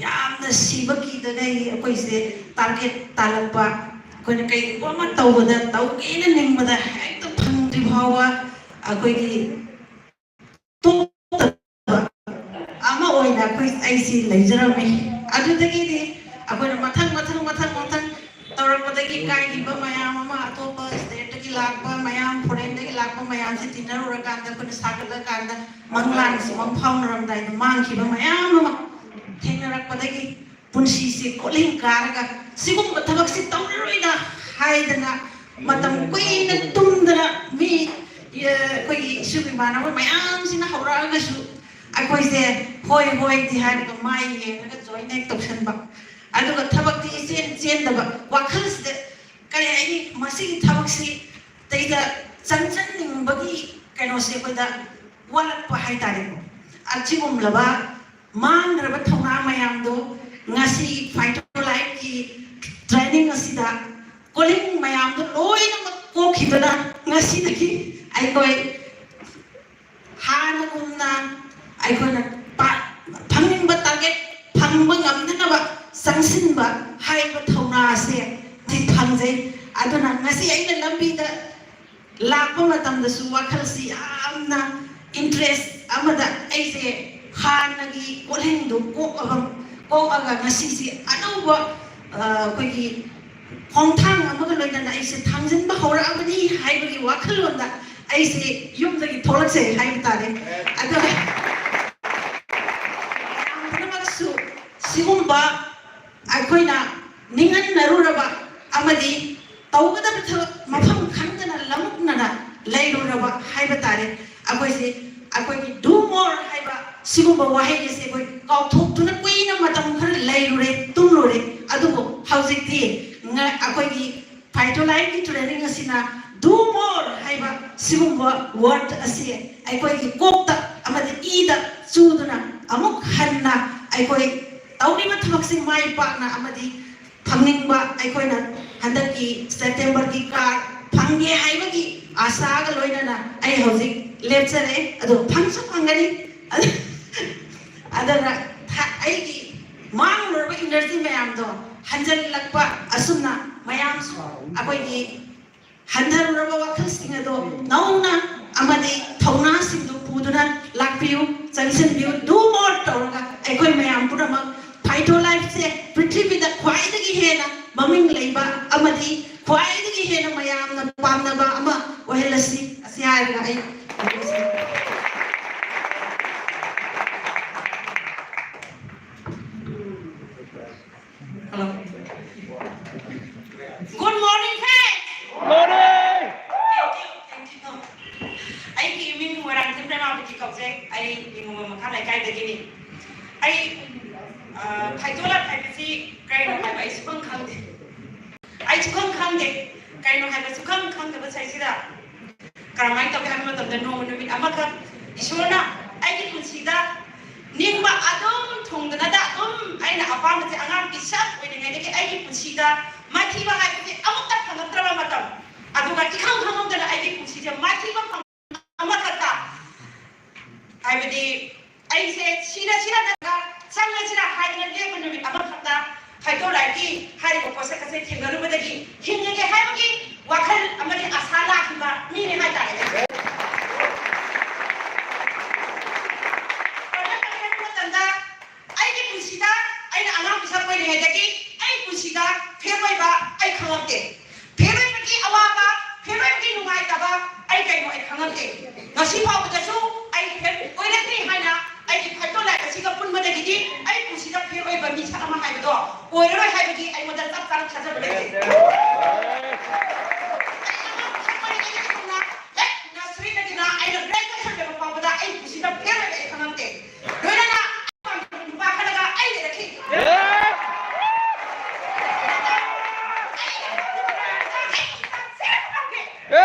ꯌꯥꯝꯅ ꯁꯤꯕ ꯀꯤꯗꯈꯩ ꯑꯩꯈꯣꯏꯁꯦ target ꯇꯥꯜꯂꯛꯄ, ꯑꯩꯈꯣꯏꯅ ꯀꯩꯒꯨꯝꯕ ꯑꯃ ꯇꯧꯕꯗ, ꯇꯧꯒꯦꯅ ꯅꯤꯡꯕꯗ ꯍꯦꯛꯇ ꯐꯪꯗ꯭ꯔꯤ ꯐꯥꯎꯕ ꯑꯩꯈꯣꯏꯒꯤ ꯇꯣꯛꯇꯕ ꯑꯃ ꯑꯣꯏꯅ ꯑꯩꯈꯣꯏ, ꯑꯩꯁꯤ ꯂꯩꯖꯔꯝꯃꯤ꯫ ꯑꯗꯨꯗꯒꯤꯗꯤ ꯑꯩꯈꯣꯏꯅ ꯃꯊꯪ ꯃꯊꯪ ꯃꯊꯪ ꯃꯊꯪ ꯇꯧꯔꯛꯄꯗꯒꯤ ꯀꯥꯏꯈꯤꯕ ꯃꯌꯥꯝ ꯑꯃ, ꯑꯇꯣꯞꯄ stateꯇꯒꯤ ꯂꯥꯛꯄ ꯃꯌꯥꯝ, foreignꯗꯒꯤ ꯂꯥꯛꯄ ꯃꯌꯥꯝꯁꯦ ꯇꯤꯟꯅꯔꯨꯔꯀꯥꯟꯗ, ꯑꯩꯈꯣꯏꯅ ꯁꯥꯒꯠꯂꯀꯥꯟꯗ ꯃꯪꯂꯥꯟꯁꯤ ꯃꯪ ꯐꯥꯎꯅꯔꯝꯗꯥꯏꯗ ꯃꯥꯡꯈꯤꯕ ꯃꯌꯥꯝ ꯑꯃ ꯊꯦꯡꯅꯔꯛꯄꯗꯒꯤ ꯄꯨꯟꯁꯤꯁꯦ ꯀꯣꯜꯍꯤꯡ ꯀꯥꯔꯒ ꯁꯤꯒꯨꯝꯕ ꯊꯕꯛꯁꯤ ꯇꯧꯔꯔꯣꯏꯗ ꯍꯥꯏꯗꯅ ꯃꯇꯝ ꯀꯨꯏꯅ ꯇꯨꯝꯗꯅ ꯃꯤ, ꯑ, ꯑꯩꯈꯣꯏꯒꯤ ꯏꯁꯨ ꯏꯃꯥꯟꯅꯕ ꯃꯌꯥꯝꯁꯤꯅ ꯍꯧꯔꯛꯑꯒꯁꯨ ꯑꯩꯈꯣꯏꯁꯦ ꯍꯣꯏ ꯍꯣꯏꯗꯤ ꯍꯥꯏꯔꯒ ꯃꯥꯏ ꯌꯦꯡꯉꯒ join ꯍꯦꯛ ꯇꯧꯁꯟꯕ, ꯑꯗꯨꯒ ꯊꯕꯛꯇꯤ ꯏꯆꯦꯟ ꯆꯦꯟꯗꯕ, ꯋꯥꯈꯜꯁꯤꯗ ꯀꯔꯤ ꯍꯥꯏꯅꯤ, ꯃꯁꯤꯒꯤ ꯊꯕꯛꯁꯤ ꯇꯩꯗ ꯆꯪꯁꯟꯅꯤꯡꯕꯒꯤ ꯀꯩꯅꯣꯁꯦ ꯑꯩꯈꯣꯏꯗ ꯋꯥꯠꯂꯛꯄ ꯍꯥꯏꯇꯥꯔꯦꯀꯣ꯫ ꯑꯁꯤꯒꯨꯝꯂꯕ ꯃꯥꯡꯈ꯭ꯔꯕ ꯊꯧꯅꯥ ꯃꯌꯥꯝꯗꯣ ꯉꯁꯤ Phytolifeꯀꯤ training ꯑꯁꯤꯗ ꯀꯣꯂꯤꯡ ꯃꯌꯥꯝꯗꯣ ꯂꯣꯏꯅꯃꯛ ꯀꯣꯛꯈꯤꯗꯨꯅ ꯉꯁꯤꯗꯒꯤ ꯑꯩꯈꯣꯏ ꯍꯥꯟꯅꯒꯨꯝꯅ ꯑꯩꯈꯣꯏꯅ ꯄꯥ-, ꯐꯪꯅꯤꯡꯕ target ꯐꯪꯕ ꯉꯝꯅꯅꯕ ꯆꯪꯁꯤꯟꯕ ꯍꯥꯏꯕ ꯊꯧꯅꯥ ꯑꯁꯦ ꯉꯁꯤ ꯐꯪꯖꯩ꯫ ꯑꯗꯨꯅ ꯉꯁꯤ ꯑꯩꯅ ꯂꯝꯕꯤꯗ ꯂꯥꯛꯄ ꯃꯇꯝꯗꯁꯨ ꯋꯥꯈꯜꯁꯤ ꯌꯥꯝꯅ interest ꯑꯃꯗ ꯑꯩꯁꯦ ꯍꯥꯟꯅꯒꯤ ꯀꯣꯜꯍꯤꯡꯗꯨ ꯀꯣꯛꯑꯒ, ꯀꯣꯛꯑꯒ ꯉꯁꯤꯁꯤ ꯑꯅꯧꯕ, ꯑ, ꯑꯩꯈꯣꯏꯒꯤ ꯈꯣꯡꯊꯥꯡ ꯑꯃꯒ ꯂꯣꯏꯅꯅ ꯑꯩꯁꯦ ꯊꯥꯡꯖꯤꯟꯕ ꯍꯧꯔꯛꯑꯕꯅꯤ ꯍꯥꯏꯕꯒꯤ ꯋꯥꯈꯜꯂꯣꯟꯗ ꯑꯩꯁꯦ ꯌꯨꯝꯗꯒꯤ ꯊꯣꯛꯂꯛꯆꯩ ꯍꯥꯏꯕ ꯇꯥꯔꯦ꯫ ꯑꯗꯨꯒ ꯃꯌꯥꯝ ꯄꯨꯝꯅꯃꯛꯁꯨ ꯁꯤꯒꯨꯝꯕ ꯑꯩꯈꯣꯏꯅ ꯅꯤꯡꯍꯟꯅꯔꯨꯔꯕ ꯑꯃꯗꯤ ꯇꯧꯒꯗꯕ ꯊꯕꯛ ꯃꯐꯝ ꯈꯪꯗꯅ ꯂꯃꯨꯛꯅꯅ ꯂꯩꯔꯨꯔꯕ ꯍꯥꯏꯕ ꯇꯥꯔꯦ꯫ ꯑꯩꯈꯣꯏꯁꯦ, ꯑꯩꯈꯣꯏꯒꯤ do more ꯍꯥꯏꯕ ꯁꯤꯒꯨꯝꯕ ꯋꯥꯍꯩ ꯑꯁꯦ ꯑꯩꯈꯣꯏ ꯀꯥꯎꯊꯣꯛꯇꯨꯅ ꯀꯨꯏꯅ ꯃꯇꯝ ꯈꯔ ꯂꯩꯔꯨꯔꯦ, ꯇꯨꯝꯂꯨꯔꯦ꯫ ꯑꯗꯨꯕꯨ ꯍꯧꯖꯤꯛꯇꯤ ꯉ-, ꯑꯩꯈꯣꯏꯒꯤ Phytolifeꯀꯤ training ꯑꯁꯤꯅ "Do more" ꯍꯥꯏꯕ ꯁꯤꯒꯨꯝꯕ ꯋꯥꯔꯗ ꯑꯁꯤ ꯑꯩꯈꯣꯏꯒꯤ ꯀꯣꯛꯇ ꯑꯃꯗꯤ ꯏꯗ ꯆꯨꯗꯨꯅ, ꯑꯃꯨꯛ ꯍꯟꯅ ꯑꯩꯈꯣꯏ ꯇꯧꯔꯤꯕ ꯊꯕꯛꯁꯤ ꯃꯥꯏ ꯄꯥꯛꯅ ꯑꯃꯗꯤ ꯐꯪꯅꯤꯡꯕ, ꯑꯩꯈꯣꯏꯅ ꯍꯟꯗꯛꯀꯤ ꯁꯦꯞꯇꯦꯝꯕꯔꯒꯤ ꯀꯥꯔ ꯐꯪꯒꯦ ꯍꯥꯏꯕꯒꯤ ꯑꯥꯁꯥꯒ ꯂꯣꯏꯅꯅ ꯑꯩ ꯍꯧꯖꯤꯛ ꯂꯦꯞꯆꯔꯦ꯫ ꯑꯗꯣ ꯐꯪꯁꯨ ꯐꯪꯒꯅꯤ꯫ ꯑꯗꯨꯅ ꯊ-, ꯑꯩꯒꯤ ꯃꯥꯡꯂꯨꯔꯕ ꯏꯅꯔꯖꯤ ꯃꯌꯥꯝꯗꯣ ꯍꯟꯖꯜꯂꯛꯄ, ꯑꯁꯨꯝꯅ ꯃꯌꯥꯝꯁꯨ ꯑꯩꯈꯣꯏꯒꯤ ꯍꯟꯊꯔꯨꯔꯕ ꯋꯥꯈꯜꯁꯤꯡ ꯑꯗꯣ ꯅꯧꯅ ꯑꯃꯗꯤ ꯊꯧꯅꯥꯁꯤꯡꯗꯨ ꯄꯨꯗꯨꯅ ꯂꯥꯛꯄꯤꯌꯨ, ꯆꯪꯁꯤꯟꯕꯤꯌꯨ꯫ "Do more" ꯇꯧꯔꯒ ꯑꯩꯈꯣꯏ ꯃꯌꯥꯝ ꯄꯨꯝꯅꯃꯛ ꯐꯥꯏꯇꯣ ꯂꯥꯏꯐꯁꯦ ꯄ꯭ꯔꯤꯊꯤꯕꯤꯗ ꯈ꯭ꯋꯥꯏꯗꯒꯤ ꯍꯦꯟꯅ ꯃꯃꯤꯡ ꯂꯩꯕ ꯑꯃꯗꯤ ꯈ꯭ꯋꯥꯏꯗꯒꯤ ꯍꯦꯟꯅ ꯃꯌꯥꯝꯅ ꯄꯥꯝꯅꯕ ꯑꯃ ꯑꯣꯏꯍꯜꯂꯁꯤ꯫ ꯑꯁꯤ ꯍꯥꯏꯔꯒ ꯑꯩ Hello. Good morning, friends. Morning. Thank you, thank you. ꯑꯩꯒꯤ ꯃꯤꯡ ꯃꯣꯏꯔꯥꯡꯊꯦꯝ ꯄ꯭ꯔꯦꯃꯥꯕꯇꯤ ꯀꯧꯖꯩ꯫ ꯑꯩ ꯅꯤꯉꯣꯝꯕꯝ ꯃꯈꯥ ꯂꯩꯀꯥꯏꯗꯒꯤꯅꯤ꯫ ꯑꯩ, ꯑ, ꯐꯥꯏꯇꯣ ꯂꯥꯏꯐ ꯍꯥꯏꯕꯁꯤ ꯀꯔꯤꯅꯣ ꯍꯥꯏꯕ ꯑꯩ ꯁꯨꯈꯪ ꯈꯪꯗꯦ꯫ ꯑꯩ ꯁꯨꯈꯪ ꯈꯪꯗꯦ꯫ ꯀꯔꯤꯅꯣ ꯍꯥꯏꯕ ꯁꯨꯈꯪ ꯈꯪꯗꯕ ꯁꯥꯏꯁꯤꯗ ꯀꯔꯝꯍꯥꯏꯅ ꯇꯧꯒꯦ ꯍꯥꯏꯕ ꯃꯇꯝꯗ, ꯅꯣꯡꯃ ꯅꯨꯃꯤꯠ ꯑꯃꯈꯛ ꯏꯁꯣꯔꯅ ꯑꯩꯒꯤ ꯄꯨꯟꯁꯤꯗ ꯅꯤꯡꯕ ꯑꯗꯨꯝ ꯊꯨꯡꯗꯅꯗ ꯑꯗꯨꯝ ꯑꯩꯅ ꯑꯄꯥꯝꯕꯁꯦ ꯑꯉꯥꯡ ꯄꯤꯁꯛ ꯑꯣꯏꯔꯤꯉꯩꯗꯒꯤ ꯑꯩꯒꯤ ꯄꯨꯟꯁꯤꯗ ꯃꯥꯏꯊꯤꯕ ꯍꯥꯏꯕꯁꯦ ꯑꯃꯠꯇ ꯐꯪꯉꯛꯇ꯭ꯔꯕ ꯃꯇꯝ, ꯑꯗꯨꯒ ꯏꯈꯪ ꯈꯪꯍꯧꯗꯅ ꯑꯩꯒꯤ ꯄꯨꯟꯁꯤꯁꯦ ꯃꯥꯏꯊꯤꯕ ꯐꯪ-, ꯑꯃꯈꯛꯇ, ꯍꯥꯏꯕꯗꯤ ꯑꯩꯁꯦ ꯁꯤꯔ ꯁꯤꯔ ꯅꯠꯇ꯭ꯔꯒ ꯆꯪꯉꯁꯤꯔ ꯍꯥꯏꯗꯅ ꯂꯦꯞꯄ ꯅꯨꯃꯤꯠ ꯑꯃꯈꯛꯇ ꯐꯥꯏꯇꯣ ꯂꯥꯏꯐꯀꯤ ꯍꯥꯏꯔꯤꯕ ꯄꯣꯠꯁꯛ ꯑꯁꯦ ꯊꯦꯡꯅꯔꯨꯕꯗꯒꯤ ꯍꯤꯡꯉꯒꯦ ꯍꯥꯏꯕꯒꯤ ꯋꯥꯈꯜ ꯑꯃꯗꯤ ꯑꯁꯥ ꯂꯥꯛꯈꯤꯕ ꯃꯤꯅꯤ ꯍꯥꯏꯇꯥꯔꯦ꯫ ꯀꯔꯝꯅ ꯇꯧꯒꯦ ꯍꯥꯏꯕ ꯃꯇꯝꯗ, ꯑꯩꯒꯤ ꯄꯨꯟꯁꯤꯗ ꯑꯩꯅ ꯑꯉꯥꯡ ꯄꯤꯁꯛ ꯑꯣꯏꯔꯤꯉꯩꯗꯒꯤ ꯑꯩ ꯄꯨꯟꯁꯤꯗ ꯐꯦꯜ ꯑꯣꯏꯕ ꯑꯩ ꯈꯪꯉꯛꯇꯦ꯫ ꯐꯦꯜ ꯑꯣꯏꯕꯒꯤ ꯑꯋꯥꯕ, ꯐꯦꯜ ꯑꯣꯏꯕꯒꯤ ꯅꯨꯡꯉꯥꯏꯇꯕ ꯑꯩ ꯀꯩꯅꯣ ꯑꯩ ꯈꯪꯉꯛꯇꯦ꯫ ꯉꯁꯤ ꯐꯥꯎꯕꯗꯁꯨ ꯑꯩ ꯐꯦꯜ ꯑꯣꯏꯔꯛꯇ꯭ꯔꯤ ꯍꯥꯏꯅ ꯑꯩꯒꯤ ꯐꯥꯏꯇꯣ ꯂꯥꯏꯐ ꯑꯁꯤꯒ ꯄꯨꯟꯕꯗꯒꯤꯗꯤ ꯑꯩ ꯄꯨꯟꯁꯤꯗ ꯐꯦꯜ ꯑꯣꯏꯕ ꯃꯤꯁꯛ ꯑꯃ ꯍꯥꯏꯕꯗꯣ ꯑꯣꯏꯔꯔꯣꯏ ꯍꯥꯏꯕꯒꯤ ꯑꯩꯉꯣꯟꯗ ꯆꯞ ꯆꯥꯅ ꯊꯥꯖꯕ ꯂꯩꯖꯩ꯫ ꯑꯩ ꯑꯉꯥꯡ ꯄꯤꯁꯛ ꯑꯣꯏꯔꯤꯉꯩꯗꯒꯤ ꯍꯧꯅ, ꯍꯦꯛ ꯅꯔꯁꯔꯤꯗꯒꯤꯅ ꯑꯩꯅ ꯒ꯭ꯔꯦꯖꯨꯑꯦꯁꯟ ꯂꯣꯏꯕ ꯐꯥꯎꯕꯗ ꯑꯩ ꯄꯨꯟꯁꯤꯗ ꯐꯦꯜ ꯑꯣꯏꯕ ꯑꯩ ꯈꯪꯉꯛꯇꯦ꯫ ꯂꯣꯏꯅꯅ ꯅꯨꯄꯥ ꯈꯜꯂꯒ ꯑꯩ ꯂꯩꯔꯛꯈꯤ꯫ ꯑꯩꯅ ꯄꯥꯝꯖꯕ ꯃꯌꯥꯝꯗ ꯑꯩ ꯄꯥꯝꯖꯕ ꯃꯌꯥꯝꯗ꯫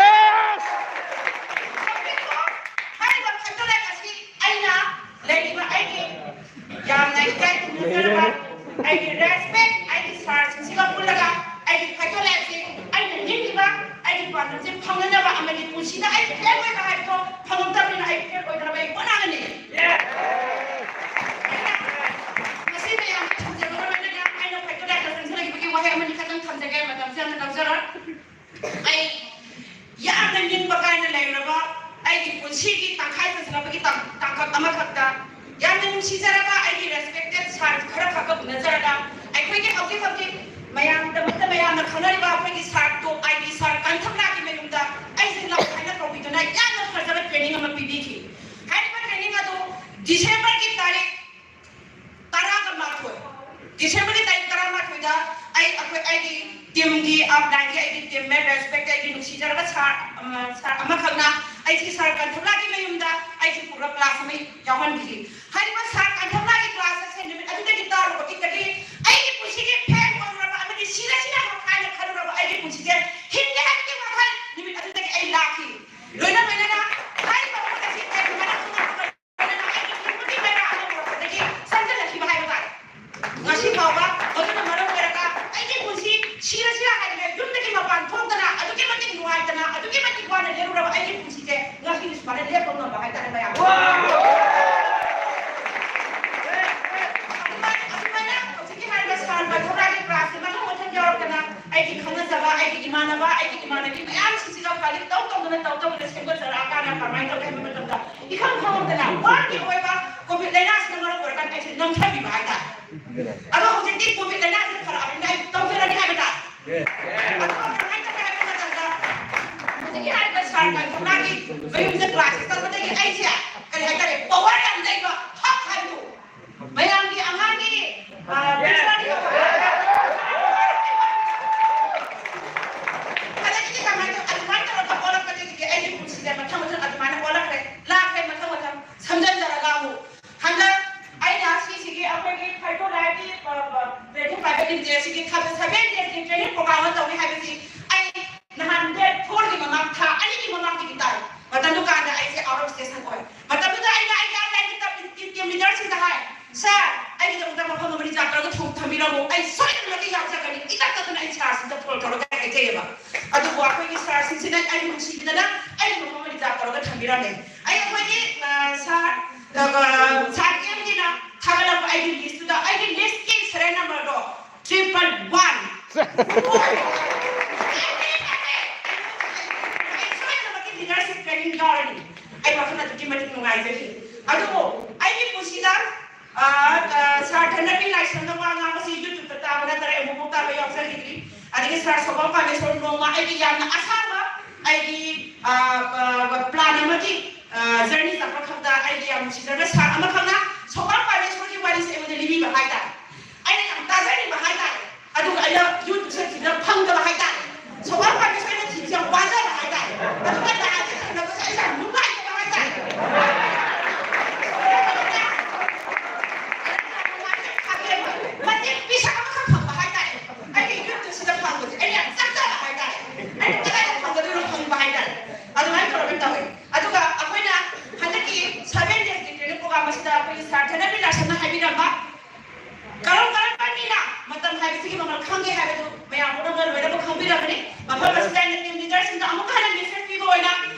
ꯋꯥꯍꯩ ꯑꯃꯅꯤ ꯈꯛꯇꯪ ꯊꯝꯖꯒꯦ, ꯃꯇꯝꯁꯦ ꯌꯥꯝꯅ ꯂꯧꯖꯔꯣꯏ꯫ ꯑꯩ ꯌꯥꯝꯅ ꯅꯤꯡꯕ ꯀꯥꯏꯅ ꯂꯩꯔꯕ ꯑꯩꯒꯤ ꯄꯨꯟꯁꯤꯒꯤ ꯇꯪꯈꯥꯏ ꯆꯟꯁꯤꯜꯂꯛꯄꯒꯤ ꯇꯥꯡ-, ꯇꯥꯡꯀꯛ ꯑꯃꯈꯛꯇ ꯌꯥꯝꯅ ꯅꯨꯡꯁꯤꯖꯔꯕ ꯑꯩꯒꯤ respected sir ꯈꯔ ꯈꯛꯀ ꯎꯅꯖꯔꯒ ꯑꯩꯈꯣꯏꯒꯤ ꯍꯧꯖꯤꯛ ꯍꯧꯖꯤꯛ ꯃꯌꯥꯝꯗꯃꯛꯇ ꯃꯌꯥꯝꯅ ꯈꯪꯅꯔꯤꯕ ꯑꯩꯈꯣꯏꯒꯤ sir, top I B sir ꯀꯟꯊꯝꯂꯥꯒꯤ ꯃꯌꯨꯝꯗ ꯑꯩꯁꯦ ꯂꯥꯛꯑꯣ ꯍꯥꯏꯅ ꯀꯧꯕꯤꯗꯨꯅ ꯌꯥꯝꯅ ꯐꯖꯕ training ꯑꯃ ꯄꯤꯕꯤꯈꯤ꯫ ꯍꯥꯏꯔꯤꯕ training ꯑꯗꯨ December ꯒꯤ ꯇꯥꯔꯤꯛ ꯇꯔꯥꯒ ꯃꯥꯊꯣꯏ, December ꯒꯤ ꯇꯥꯔꯤꯛ ꯇꯔꯥꯃꯥꯊꯣꯏꯗ ꯑꯩ, ꯑꯩꯈꯣꯏ, ꯑꯩꯒꯤ team ꯒꯤ, upline ꯒꯤ ꯑꯩꯒꯤ team mate, respect, ꯑꯩꯒꯤ ꯅꯨꯡꯁꯤꯖꯔꯕ sir, ꯑꯃ, sir ꯑꯃꯈꯛꯅ ꯑꯩꯁꯤ sir ꯀꯟꯊꯝꯂꯥꯒꯤ ꯃꯌꯨꯝꯗ ꯑꯩꯁꯤ ꯄꯨꯔꯒ class ꯑꯃ ꯌꯥꯎꯍꯟꯕꯤꯔꯤ꯫ ꯍꯥꯏꯔꯤꯕ sir ꯀꯟꯊꯝꯂꯥꯒꯤ class ꯑꯁꯦ ꯅꯨꯃꯤꯠ ꯑꯗꯨꯗꯒꯤ ꯇꯥꯔꯨꯕꯗꯒꯤ ꯑꯩꯒꯤ ꯄꯨꯟꯁꯤꯒꯤ fan ꯑꯣꯏꯔꯨꯔꯕ ꯑꯃꯗꯤ ꯁꯤꯔꯁꯤꯔ ꯍꯥꯏꯅ ꯈꯜꯂꯨꯔꯕ ꯑꯩꯒꯤ ꯄꯨꯟꯁꯤꯁꯦ ꯍꯤꯡꯒꯦ ꯍꯥꯏꯕꯒꯤ ꯋꯥꯈꯜ ꯅꯨꯃꯤꯠ ꯑꯗꯨꯗꯒꯤ ꯑꯩ ꯂꯥꯛꯈꯤ꯫ ꯂꯣꯏꯅ ꯂꯣꯏꯅꯅ ꯍꯥꯏꯔꯤꯕ ꯃꯐꯝ ꯑꯁꯤ ꯀꯔꯤꯒꯨꯝꯕ ꯅꯪ ꯈꯪꯗꯕ ꯂꯣꯏꯅꯅ ꯑꯩꯒꯤ ꯍꯤꯡꯕꯒꯤ ꯃꯩꯔꯥ ꯑꯃ ꯄꯨꯔꯛꯄꯗꯒꯤ ꯆꯪꯁꯤꯜꯂꯛꯈꯤꯕ ꯍꯥꯏꯕ ꯇꯥꯔꯦ꯫ ꯉꯁꯤ ꯐꯥꯎꯕ ꯃꯗꯨꯅ ꯃꯔꯝ ꯑꯣꯏꯔꯒ ꯑꯩꯒꯤ ꯄꯨꯟꯁꯤ ꯁꯤꯔꯁꯤꯔ ꯍꯥꯏꯗꯅ ꯌꯨꯝꯗꯒꯤ ꯃꯄꯥꯟ ꯊꯣꯛꯇꯅ ꯑꯗꯨꯛꯀꯤ ꯃꯇꯤꯛ ꯅꯨꯡꯉꯥꯏꯇꯅ ꯑꯗꯨꯛꯀꯤ ꯃꯇꯤꯛ ꯋꯥꯅ ꯂꯦꯜꯂꯨꯔꯕ ꯑꯩꯒꯤ ꯄꯨꯟꯁꯤꯁꯦ ꯉꯁꯤꯗꯤ ꯁꯨꯃꯥꯏꯅ ꯂꯦꯞꯄ ꯉꯝꯕ ꯍꯥꯏꯇꯥꯔꯦ ꯃꯌꯥꯝ꯫ ꯑꯗꯨꯃꯥꯏꯅ, ꯑꯗꯨꯃꯥꯏꯅ ꯍꯧꯖꯤꯛꯀꯤ ꯍꯥꯏꯔꯤꯕ sir ꯀꯟꯊꯝꯂꯥꯒꯤ class ꯁꯦ ꯃꯊꯪ ꯃꯊꯪ ꯌꯥꯎꯔꯛꯇꯅ ꯑꯩꯒꯤ ꯈꯪꯅꯖꯕ, ꯑꯩꯒꯤ ꯏꯃꯥꯟꯅꯕ, ꯑꯩꯒꯤ ꯏꯃꯥꯟꯅꯕꯤ ꯃꯌꯥꯝꯁꯤꯡꯁꯤꯒ colleague ꯇꯧ ꯇꯧꯗꯅ ꯇꯧ ꯇꯧꯗꯅ ꯁꯦꯝꯒꯠꯆꯔꯛꯑꯀꯥꯟꯗ ꯀꯃꯥꯏꯅ ꯇꯧꯒꯦ ꯍꯥꯏꯕ ꯃꯇꯝꯗ ꯏꯈꯪ ꯈꯪꯍꯧꯗꯅ ꯋꯥꯔꯜꯒꯤ ꯑꯣꯏꯕ COVID ꯂꯥꯏꯅꯥꯁꯤꯅ ꯃꯔꯝ ꯑꯣꯏꯔꯀꯥꯟꯗ ꯑꯩꯁꯦ ꯅꯝꯊꯈꯤꯕ ꯍꯥꯏꯇꯥꯔꯦ꯫ ꯑꯗꯣ ꯍꯧꯖꯤꯛꯇꯤ COVID ꯂꯥꯏꯅꯥꯁꯦ ꯐꯔꯛꯑꯕꯅꯤꯅ ꯑꯩ ꯇꯧꯖꯔꯅꯤ ꯍꯥꯏꯕ ꯇꯥꯔꯦ꯫ ꯑꯗꯣ ꯀꯃꯥꯏꯅ ꯇꯧꯒꯦ ꯍꯥꯏꯕ ꯃꯇꯝꯗ ꯍꯧꯖꯤꯛꯀꯤ ꯍꯥꯏꯔꯤꯕ sir ꯀꯟꯊꯝꯂꯥꯒꯤ ꯃꯌꯨꯝꯗ class ꯁꯦ ꯆꯠꯄꯗꯒꯤ ꯑꯩꯁꯦ ꯀꯔꯤ ꯍꯥꯏꯇꯥꯔꯦ, power ꯌꯥꯝ ꯂꯩꯕ ꯍꯛ ꯍꯥꯏꯕꯗꯨ ꯃꯌꯥꯝꯒꯤ ꯑꯉꯥꯡꯒꯤ, ꯑ, ꯄꯤꯛꯆꯔꯗꯤ ꯑꯗꯒꯤꯗꯤ ꯀꯃꯥꯏꯅ ꯇꯧ-, ꯑꯗꯨꯃꯥꯏꯅ ꯇꯧꯔꯒ ꯑꯣꯜꯂꯛꯄꯗꯒꯤꯗꯤ ꯑꯩꯒꯤ ꯄꯨꯟꯁꯤꯁꯦ ꯃꯊꯪ ꯃꯊꯪ ꯑꯗꯨꯃꯥꯏꯅ ꯑꯣꯜꯂꯛꯈ꯭ꯔꯦ, ꯂꯥꯛꯈ꯭ꯔꯦ, ꯃꯊꯪ ꯃꯊꯪ ꯁꯝꯖꯟꯖꯔꯒ ꯑꯃꯨꯛ ꯍꯟꯗꯛ ꯑꯩꯅ ꯁꯤꯁꯤꯒꯤ ꯑꯩꯈꯣꯏꯒꯤ ꯈꯥꯏꯇꯣ ꯂꯥꯏꯐꯀꯤ, ꯑ, ꯑ, Trading Private Limited ꯑꯁꯤꯒꯤ ꯈꯟꯕ seven days ꯀꯤ training program ꯑꯃ ꯇꯧꯅꯤ ꯍꯥꯏꯕꯁꯤ ꯑꯩ ꯅꯍꯥꯟ date four ꯒꯤ ꯃꯃꯥꯡ, ꯊꯥ ꯑꯅꯤꯒꯤ ꯃꯃꯥꯡꯗꯒꯤ ꯇꯥꯏ꯫ ꯃꯇꯝꯗꯨ ꯀꯥꯟꯗ ꯑꯩꯁꯦ out of station ꯑꯣꯏ꯫ ꯃꯇꯝꯗꯨꯗ ꯑꯩꯅ ꯑꯩꯒꯤ upline ꯒꯤ team, team leader ꯁꯤꯡꯗ ꯍꯥꯏ, "Sir, ꯑꯩꯒꯤꯗꯃꯛꯇ ꯃꯐꯝ ꯑꯃ reserve ꯇꯧꯔꯒ ꯊꯝ-, ꯊꯝꯕꯤꯔꯝꯃꯨ, ꯑꯩ ꯁꯣꯏꯗꯅꯃꯛꯀꯤ ꯌꯥꯎꯖꯒꯅꯤ", ꯏꯇꯛ ꯇꯛꯇꯅ ꯑꯩ sir ꯁꯤꯡꯗ phone ꯇꯧꯔꯒ ꯍꯥꯏꯖꯩꯑꯕ꯫ ꯑꯗꯨꯕꯨ ꯑꯩꯈꯣꯏꯒꯤ sir ꯁꯤꯡꯁꯤꯅ ꯑꯩꯕꯨ ꯅꯨꯡꯁꯤꯕꯤꯗꯅ ꯑꯩꯒꯤ ꯃꯐꯝ ꯑꯃ reserve ꯇꯧꯔꯒ ꯊꯝꯕꯤꯔꯝꯃꯦ꯫ ꯑꯩ ꯑꯩꯈꯣꯏꯒꯤ, ꯑ, sir, ꯑ, sir M ꯒꯤꯅ ꯊꯥꯒꯠꯂꯛꯄ ꯑꯩꯒꯤ list ꯇꯨꯗ ꯑꯩꯒꯤ list ꯀꯤ serial number ꯗꯣ triple one꯫ ꯑꯩ ꯁꯣꯏꯗꯅꯃꯛꯀꯤ leadership training ꯌꯥꯎꯔꯅꯤ꯫ ꯑꯩ ꯋꯥꯈꯜ ꯑꯗꯨꯛꯀꯤ ꯃꯇꯤꯛ ꯅꯨꯡꯉꯥꯏꯖꯔꯤ꯫ ꯑꯗꯨꯕꯨ ꯑꯩꯒꯤ ꯄꯨꯟꯁꯤꯗ, ꯑ, ꯑ, ꯁꯥꯔ ꯙꯅꯕꯤꯔ ꯂꯥꯏꯁ꯭ꯔꯝꯅ ꯋꯥ ꯉꯥꯡꯕꯁꯤ YouTube-ꯇ ꯇꯥꯕ ꯅꯠꯇ꯭ꯔꯒ ꯑꯃꯨꯛꯐꯥꯎ ꯇꯥꯕ ꯌꯥꯎꯖꯈꯤꯗ꯭ꯔꯤ꯫ ꯑꯗꯒꯤ ꯁꯥꯔ ꯁꯣꯃꯥ ꯄꯔꯃꯦꯁꯣꯔ ꯅꯣꯡꯃ ꯑꯩꯒꯤ ꯌꯥꯝꯅ ꯑꯁꯥꯡꯕ ꯑꯩꯒꯤ, ꯑ, ꯑ, plan ꯑꯃꯒꯤ, ꯑ, journey ꯆꯠꯄ ꯈꯛꯇ ꯑꯩꯒꯤ ꯌꯥꯝ ꯅꯨꯡꯁꯤꯖꯔꯕ ꯁꯥꯔ ꯑꯃꯈꯛꯅ ꯁꯣꯃꯥ ꯄꯔꯃꯦꯁꯣꯔꯒꯤ ꯋꯥꯔꯤꯁꯦ ꯑꯩꯉꯣꯟꯗ ꯂꯤꯕꯤꯕ ꯍꯥꯏꯇꯥꯔꯦ꯫ ꯑꯩꯅ ꯌꯥꯝ ꯇꯥꯖꯅꯤꯡꯕ ꯍꯥꯏꯇꯥꯔꯦ꯫ ꯑꯗꯨꯒ ꯑꯩꯅ YouTube-ꯁꯦ ꯊꯤꯕꯗ ꯐꯪꯗꯕ ꯍꯥꯏꯇꯥꯔꯦ꯫ ꯁꯣꯃꯥ ꯄꯔꯃꯦꯁꯣꯔ ꯑꯩꯅ ꯊꯤꯕꯁꯦ ꯌꯥꯝ ꯋꯥꯖꯕ ꯍꯥꯏꯇꯥꯔꯦ꯫ ꯑꯗꯨꯒ ꯅꯍꯥꯟꯁꯦ ꯊꯦꯡꯅꯕꯁꯦ ꯑꯩꯁꯦ ꯌꯥꯝ ꯅꯨꯡꯉꯥꯏꯇꯕ ꯍꯥꯏꯇꯥꯔꯦ꯫ ꯃꯇꯦꯛ ꯄꯤꯁꯛ ꯑꯃꯈꯛ ꯐꯪꯕ ꯍꯥꯏꯇꯥꯔꯦ꯫ ꯑꯩꯒꯤ YouTube-ꯁꯤꯗ ꯐꯪꯕꯁꯦ ꯑꯩꯅ ꯌꯥꯝ ꯆꯥꯛꯆꯕ ꯍꯥꯏꯇꯥꯔꯦ꯫ ꯑꯩꯅ ꯀꯗꯥꯏꯗ ꯐꯪꯒꯗꯣꯏꯅꯣ ꯈꯪꯕ ꯍꯥꯏꯇꯥꯔꯦ꯫ ꯑꯗꯨꯃꯥꯏꯅ ꯇꯧꯔꯒ ꯇꯧꯋꯦ꯫ ꯑꯗꯨꯒ ꯑꯩꯈꯣꯏꯅ ꯍꯟꯗꯛꯀꯤ seven days-ꯀꯤ training program ꯑꯁꯤꯗ ꯑꯩꯈꯣꯏꯒꯤ ꯁꯥꯔ ꯙꯅꯕꯤꯔ ꯂꯥꯏꯁ꯭ꯔꯝꯅ ꯍꯥꯏꯕꯤꯔꯝꯕ ꯀꯔꯝ ꯀꯔꯝꯕ ꯃꯤꯅ ꯃꯇꯝ ꯍꯥꯏꯕꯁꯤꯒꯤ ꯃꯃꯜ ꯈꯪꯒꯦ ꯍꯥꯏꯕꯗꯨ ꯃꯌꯥꯝ ꯄꯨꯝꯅꯃꯛꯅ ꯂꯣꯏꯅꯃꯛ ꯈꯪꯕꯤꯔꯕꯅꯤ꯫ ꯃꯐꯝ ꯑꯁꯤꯗ ꯑꯩꯅ team leader-ꯁꯤꯡꯗ ꯑꯃꯨꯛꯀ ꯍꯟꯅ message ꯄꯤꯕ ꯑꯣꯏꯅ,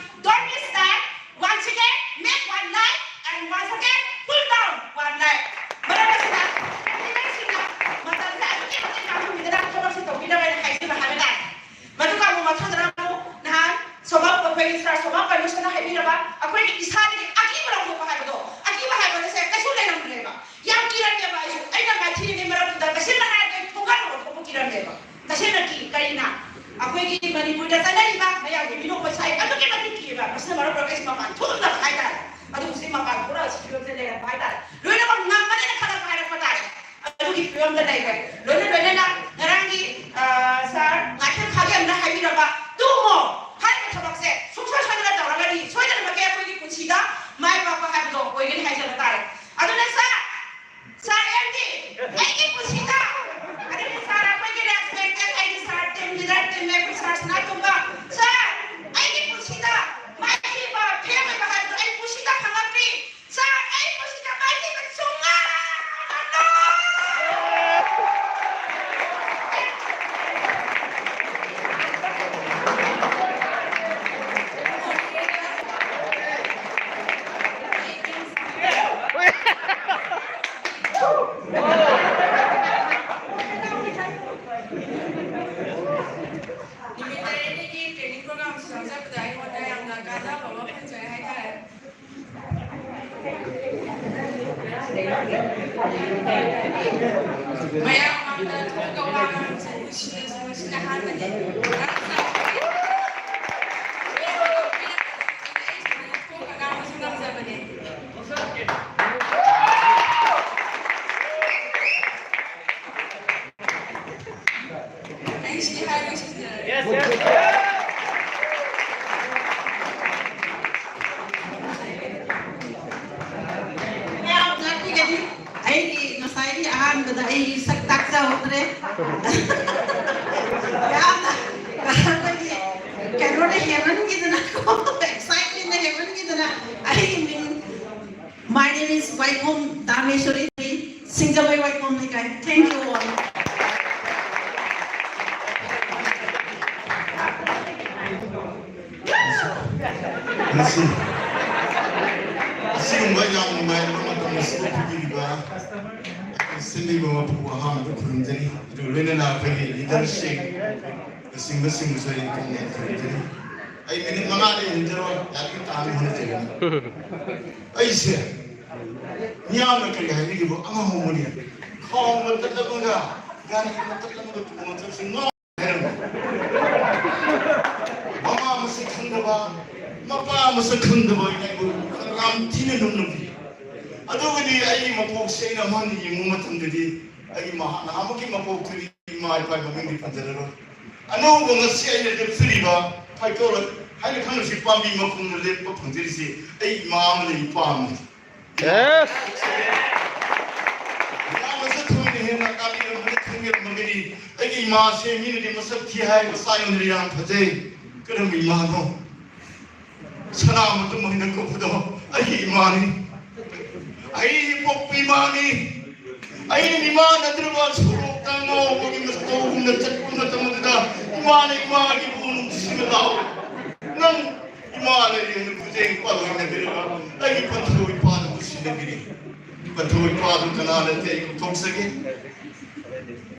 don't miss time, once again, make one life and once again, pull down one life. ꯃꯔꯝ ꯑꯁꯤꯅ team leader-ꯁꯤꯡꯅ ꯃꯇꯝꯁꯦ ꯑꯗꯨꯛꯀꯤ ꯃꯇꯤꯛ ꯄꯥꯝꯃꯨꯕꯤꯗꯅ ꯊꯕꯛꯁꯦ ꯇꯧꯕꯤꯅꯕ ꯑꯩꯅ ꯍꯥꯏꯖꯕ ꯍꯥꯏꯕ ꯇꯥꯔꯦ꯫ ꯃꯗꯨꯒ ꯑꯃꯨꯛ ꯃꯊꯪꯗꯅ ꯑꯃꯨꯛ ꯅꯍꯥꯟ ꯁꯣꯃꯥ, ꯑꯩꯈꯣꯏꯒꯤ ꯁꯥꯔ ꯁꯣꯃꯥ ꯄꯔꯃꯦꯁꯣꯔꯅ ꯍꯥꯏꯕꯤꯔꯕ ꯑꯩꯈꯣꯏꯒꯤ ꯏꯁꯥꯗꯒꯤ ꯑꯀꯤꯕ ꯂꯧꯊꯣꯛꯄ ꯍꯥꯏꯕꯗꯣ, ꯑꯀꯤꯕ ꯍꯥꯏꯕꯁꯦ ꯀꯩꯁꯨ ꯂꯩꯔꯝꯗ꯭ꯔꯦꯕ꯫ ꯌꯥꯝ ꯀꯤꯔꯝꯃꯦꯕ ꯑꯩꯁꯨ꯫ ꯑꯩꯅ ꯃꯥꯏꯊꯤꯔꯤꯉꯩ ꯃꯔꯛꯇꯨꯗ ꯇꯁꯦꯡꯅ ꯍꯥꯏꯔꯗꯤ ꯑꯩ ꯊꯣꯡꯒꯥꯟ ꯂꯣꯟꯊꯣꯛꯄ ꯀꯤꯔꯝꯃꯦꯕ꯫ ꯇꯁꯦꯡꯅ ꯀꯤ꯫ ꯀꯔꯤꯅ? ꯑꯩꯈꯣꯏꯒꯤ ꯃꯅꯤꯄꯨꯔꯗ ꯆꯠꯅꯔꯤꯕ ꯃꯌꯥꯝꯒꯤ ꯃꯤꯅꯣꯛꯄ ꯁꯥꯏ ꯑꯗꯨꯛꯀꯤ ꯃꯇꯤꯛ ꯀꯤꯑꯕ꯫ ꯃꯁꯤꯅ ꯃꯔꯝ ꯑꯣꯏꯔꯒ ꯑꯩꯁꯦ ꯃꯄꯥꯟ ꯊꯣꯛꯂꯝꯗꯕ ꯍꯥꯏꯇꯥꯔꯦ꯫ ꯑꯗꯨ ꯍꯧꯖꯤꯛ ꯃꯄꯥꯟ ꯊꯣꯛꯂꯛꯑꯁꯤ ꯐꯤꯕꯝꯁꯦ ꯂꯩꯔꯝꯕ ꯍꯥꯏꯇꯥꯔꯦ꯫ ꯂꯣꯏꯅꯃꯛ ꯉꯝꯃꯅꯤꯅ ꯈꯜꯂꯛꯄ ꯍꯥꯏꯔꯛꯄ ꯇꯥꯔꯦ꯫ ꯑꯗꯨꯒꯤ ꯐꯤꯕꯝꯗ ꯂꯩꯔꯦ꯫ ꯂꯣꯏꯅ ꯂꯣꯏꯅꯅ ꯉꯔꯥꯡꯒꯤ, ꯑ, ꯁꯥꯔ ꯉꯥꯏꯈꯦꯝ ꯈꯥꯒꯦꯝꯅ ꯍꯥꯏꯕꯤꯔꯕ ꯇꯨꯝꯃꯣ ꯍꯥꯏꯔꯤꯕ ꯊꯕꯛꯁꯦ ꯁꯨꯡꯁꯣꯏ ꯁꯣꯏꯗꯅ ꯇꯧꯔꯒꯗꯤ ꯁꯣꯏꯗꯅꯃꯛꯀꯤ ꯑꯩꯈꯣꯏꯒꯤ ꯄꯨꯟꯁꯤꯗ ꯃꯥꯏ ꯄꯥꯛꯄ ꯍꯥꯏꯕꯗꯣ ꯑꯣꯏꯒꯅꯤ ꯍꯥꯏꯖꯕ ꯇꯥꯔꯦ꯫ ꯑꯗꯨꯅ ꯁꯥꯔ, ꯁꯥꯔ ꯑꯦꯝꯗꯤ, ꯑꯩꯒꯤ ꯄꯨꯟꯁꯤꯗ, ꯑꯗꯒꯤ ꯁꯥꯔ ꯑꯩꯈꯣꯏꯒꯤ respected ꯑꯩꯒꯤ ꯁꯥꯔ team leader, team member ꯁꯥꯔ ꯁꯅꯥꯇꯣꯝꯕ, ꯁꯥꯔ, ꯑꯩꯒꯤ ꯄꯨꯟꯁꯤꯗ ꯃꯥꯏꯊꯤꯕ, fail ꯑꯣꯏꯕ ꯍꯥꯏꯕꯗꯣ ꯑꯩ ꯄꯨꯟꯁꯤꯗ ꯐꯪꯉꯛꯇ꯭ꯔꯤ꯫ ꯁꯥꯔ, ꯑꯩ ꯄꯨꯟꯁꯤꯗ ꯃꯥꯏꯊꯤꯕ ꯁꯨꯡꯉꯝ ꯉꯝꯂꯣꯏ꯫ ꯃꯌꯥꯝ ꯃꯃꯥꯡꯗ ꯊꯣꯛꯑꯒ ꯋꯥ ꯉꯥꯡꯕꯁꯦ ꯅꯨꯡꯁꯤꯅꯁꯨ ꯉꯁꯤꯅ ꯑꯍꯥꯟꯕꯅꯤ꯫ ꯑꯩ ꯁꯨꯃꯥꯏꯅ ꯊꯣꯛꯑꯒ ꯉꯥꯡꯕꯁꯨ ꯉꯝꯖꯕꯅꯦ꯫ ꯑꯩ ꯁꯤ ꯍꯥꯏꯔꯒ ꯁꯤꯟꯖꯔꯒꯦ꯫ ꯌꯥꯝ ꯇꯥꯛꯄꯤꯒꯅꯤ꯫ ꯑꯩꯒꯤ ꯉꯁꯥꯏꯒꯤ ꯑꯍꯥꯟꯕꯗ ꯑꯩ ꯁꯛ ꯇꯥꯛꯆꯍꯧꯗ꯭ꯔꯦ꯫ ꯌꯥꯝꯅ ꯑꯩꯈꯣꯏꯒꯤ ꯀꯩꯅꯣꯅ ꯍꯦꯟꯃꯟꯈꯤꯗꯅ, excitementꯅ ꯍꯦꯟꯃꯟꯈꯤꯗꯅ ꯑꯩꯒꯤ ꯃꯤꯡ My name is Waikhom Dameshwari, Singjamei Waikhom Lekai. Thank you all. ꯉꯁꯤ ꯑꯁꯤꯒꯨꯝꯕ ꯌꯥꯝ ꯅꯨꯡꯉꯥꯏꯕ ꯃꯇꯝ ꯑꯁꯤꯗ ꯄꯤꯕꯤꯔꯤꯕ ꯁꯤꯟꯕꯤꯕ ꯃꯄꯨ ꯑꯍꯥꯟꯕꯗ ꯈꯨꯔꯨꯝꯖꯔꯤ꯫ ꯑꯗꯨꯒ ꯂꯣꯏꯅꯅ ꯑꯩꯈꯣꯏꯒꯤ leaderꯁꯤꯡ ꯅꯆꯤꯡꯕꯁꯤꯡꯕꯨꯁꯨ ꯑꯩ ꯄꯨꯛꯅꯤꯡ ꯊꯧꯒꯠꯆꯔꯤ꯫ ꯑꯩ ꯃꯤꯅꯤꯠ ꯃꯉꯥꯗꯤ ꯍꯦꯟꯖꯔꯣꯏ, ꯌꯥꯔꯤꯉꯩ ꯇꯥꯅ ꯍꯣꯠꯅꯖꯒꯅꯤ꯫ ꯑꯩꯁꯦ ꯃꯤꯌꯥꯝꯅ ꯀꯔꯤ ꯍꯥꯏꯅꯈꯤꯕ ꯑꯉꯥꯡ ꯑꯃꯅꯤ꯫ ꯈꯥꯎꯅ ꯇꯠꯂꯝꯃꯒ, ꯒꯥꯔꯤꯅ ꯇꯠꯂꯝꯃꯒ ꯇꯣꯡꯉ ꯆꯠꯄꯁꯦ ꯉꯥꯎ ꯍꯥꯏꯔꯝꯃꯤ꯫ ꯃꯃꯥ ꯃꯁꯛ ꯈꯪꯗꯕ, ꯃꯄꯥ ꯃꯁꯛ ꯈꯪꯗꯕ ꯑꯩꯅ ꯑꯩꯕꯨ ꯌꯥꯝ ꯊꯤꯅ ꯅꯣꯛꯅꯕꯤ꯫ ꯑꯗꯨꯒꯗꯤ ꯑꯩꯒꯤ ꯃꯄꯣꯛꯁꯦ ꯑꯩꯅ ꯑꯃꯨꯛ ꯍꯟꯅ ꯌꯦꯡꯕ ꯃꯇꯝꯗꯗꯤ ꯑꯩꯒꯤ ꯃꯍꯥꯛ ꯅꯍꯥꯟꯃꯨꯛꯀꯤ ꯃꯄꯣꯛꯇꯨꯗꯤ ꯏꯃꯥ ꯏꯄꯥꯒꯤ ꯃꯃꯤꯡꯗꯤ ꯄꯟꯖꯔꯔꯣꯏ꯫ ꯑꯅꯧꯕ ꯉꯁꯤ ꯑꯩꯅ ꯂꯦꯞꯆꯔꯤꯕ ꯐꯥꯏꯇꯣꯔ ꯍꯥꯏꯅ ꯈꯪꯅꯁꯤ ꯄꯥꯝꯕꯤ ꯃꯈꯣꯡꯗ ꯂꯦꯞꯄ ꯐꯪꯖꯔꯤꯁꯤ ꯑꯩ ꯏꯃꯥ ꯑꯃꯅ ꯏꯄꯥ ꯑꯃꯅꯤ꯫ Yes. ꯏꯃꯥ ꯃꯁꯛ ꯊꯣꯏꯅ ꯍꯦꯟꯅ ꯇꯥꯕꯤꯔꯝꯒꯅꯤ, ꯈꯪꯕꯤꯔꯝꯃꯒꯅꯤ꯫ ꯑꯩꯒꯤ ꯏꯃꯥꯁꯦ ꯃꯤꯅꯗꯤ ꯃꯁꯛ ꯊꯤ ꯍꯥꯏ, ꯃꯁꯥ ꯌꯥꯝꯅ ꯌꯥꯝ ꯐꯖꯩ꯫ ꯀꯔꯝꯕ ꯏꯃꯥꯅꯣ? ꯁꯅꯥ ꯃꯇꯨꯝ ꯑꯣꯏꯅ ꯀꯨꯞꯄꯗꯣ ꯑꯩꯒꯤ ꯏꯃꯥꯅꯤ꯫ ꯑꯩꯒꯤ ꯄꯣꯛꯄ ꯏꯃꯥꯅꯤ꯫ ꯑꯩꯅ ꯏꯃꯥꯟꯅꯗ꯭ꯔꯕ ꯁꯣꯔꯣꯛꯇ ꯉꯥꯎꯕꯒꯤ ꯃꯇꯧꯒꯨꯝꯅ ꯆꯠꯄ ꯃꯇꯝ ꯑꯗꯨꯗ ꯏꯃꯥꯅ ꯏꯃꯥꯒꯤ ꯅꯨꯡꯁꯤꯕ ꯂꯥꯎ꯫ ꯅꯪ ꯏꯃꯥ ꯂꯩꯔꯦꯅ ꯈꯨꯖꯦꯡ ꯄꯥꯜꯂꯣꯏꯅꯕꯤꯔꯕ ꯑꯩꯒꯤ ꯄꯟꯊꯧ ꯏꯄꯥꯗꯨꯕꯨ ꯁꯤꯟꯅꯕꯤꯔꯤ꯫ ꯄꯟꯊꯧ ꯏꯄꯥꯗꯨ ꯀꯅꯥ ꯅꯠꯇꯦ, ꯑꯩ ꯀꯧꯊꯣꯛꯆꯒꯦ꯫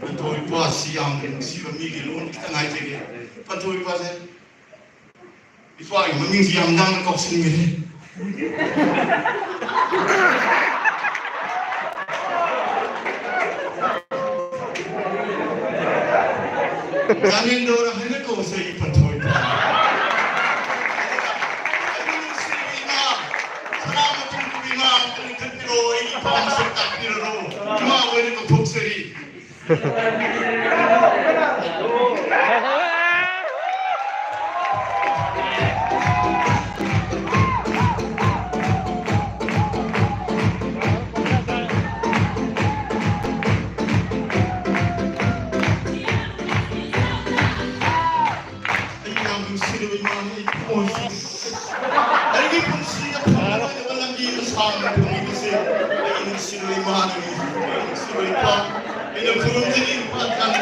ꯄꯟꯊꯧ ꯏꯄꯥꯁꯤ ꯌꯥꯝꯅ ꯅꯨꯡꯁꯤꯕ ꯃꯤꯒꯤ ꯂꯣꯟ ꯈꯤꯇꯪ ꯍꯥꯏꯖꯒꯦ꯫ ꯄꯟꯊꯧ ꯏꯄꯥꯁꯦ ꯏꯄꯥꯒꯤ ꯃꯃꯤꯡꯁꯤ ꯌꯥꯝ ꯉꯥꯡꯅ ꯀꯥꯎꯁꯤꯟꯈꯔꯦ꯫ ꯖꯥꯅꯦꯟꯗ꯭ꯔꯣ ꯍꯥꯏꯅ ꯀꯧꯁꯦ ꯑꯩ ꯄꯟꯊꯣꯏ꯫ ꯑꯩꯒꯤ ꯅꯨꯡꯁꯤꯕꯤ ꯏꯃꯥ, ꯁꯅꯥ ꯃꯇꯨꯝꯒꯤ ꯏꯃꯥ ꯑꯝꯇ ꯂꯤꯡꯈꯠꯄꯤꯔꯣ, ꯑꯩꯒꯤ ꯏꯄꯥ ꯃꯁꯛ ꯇꯥꯛꯄꯤꯔꯔꯣ, ꯏꯃꯥ ꯑꯣꯏꯅ ꯀꯧꯊꯣꯛꯆꯔꯤ꯫ ꯑꯩ ꯌꯥꯝ ꯅꯨꯡꯁꯤꯔꯕ ꯏꯃꯥꯅꯤ, ꯑꯩ ꯊꯃꯣꯏꯁꯤꯗ ꯑꯩꯒꯤ ꯄꯨꯟꯁꯤꯗ ꯐꯪꯂꯔꯣꯏꯗꯕ ꯂꯝꯕꯤ ꯑꯃ ꯁꯥꯡꯅ ꯊꯝꯕꯤꯕꯁꯦ ꯑꯩꯒꯤ ꯅꯨꯡꯁꯤꯔꯕ ꯏꯃꯥꯅꯤ, ꯑꯩꯒꯤ ꯅꯨꯡꯁꯤꯔꯕ ꯏꯄꯥ꯫ ꯑꯩꯅ ꯈꯨꯔꯨꯝꯖꯔꯤ, ꯏꯄꯥ ꯊꯥꯡ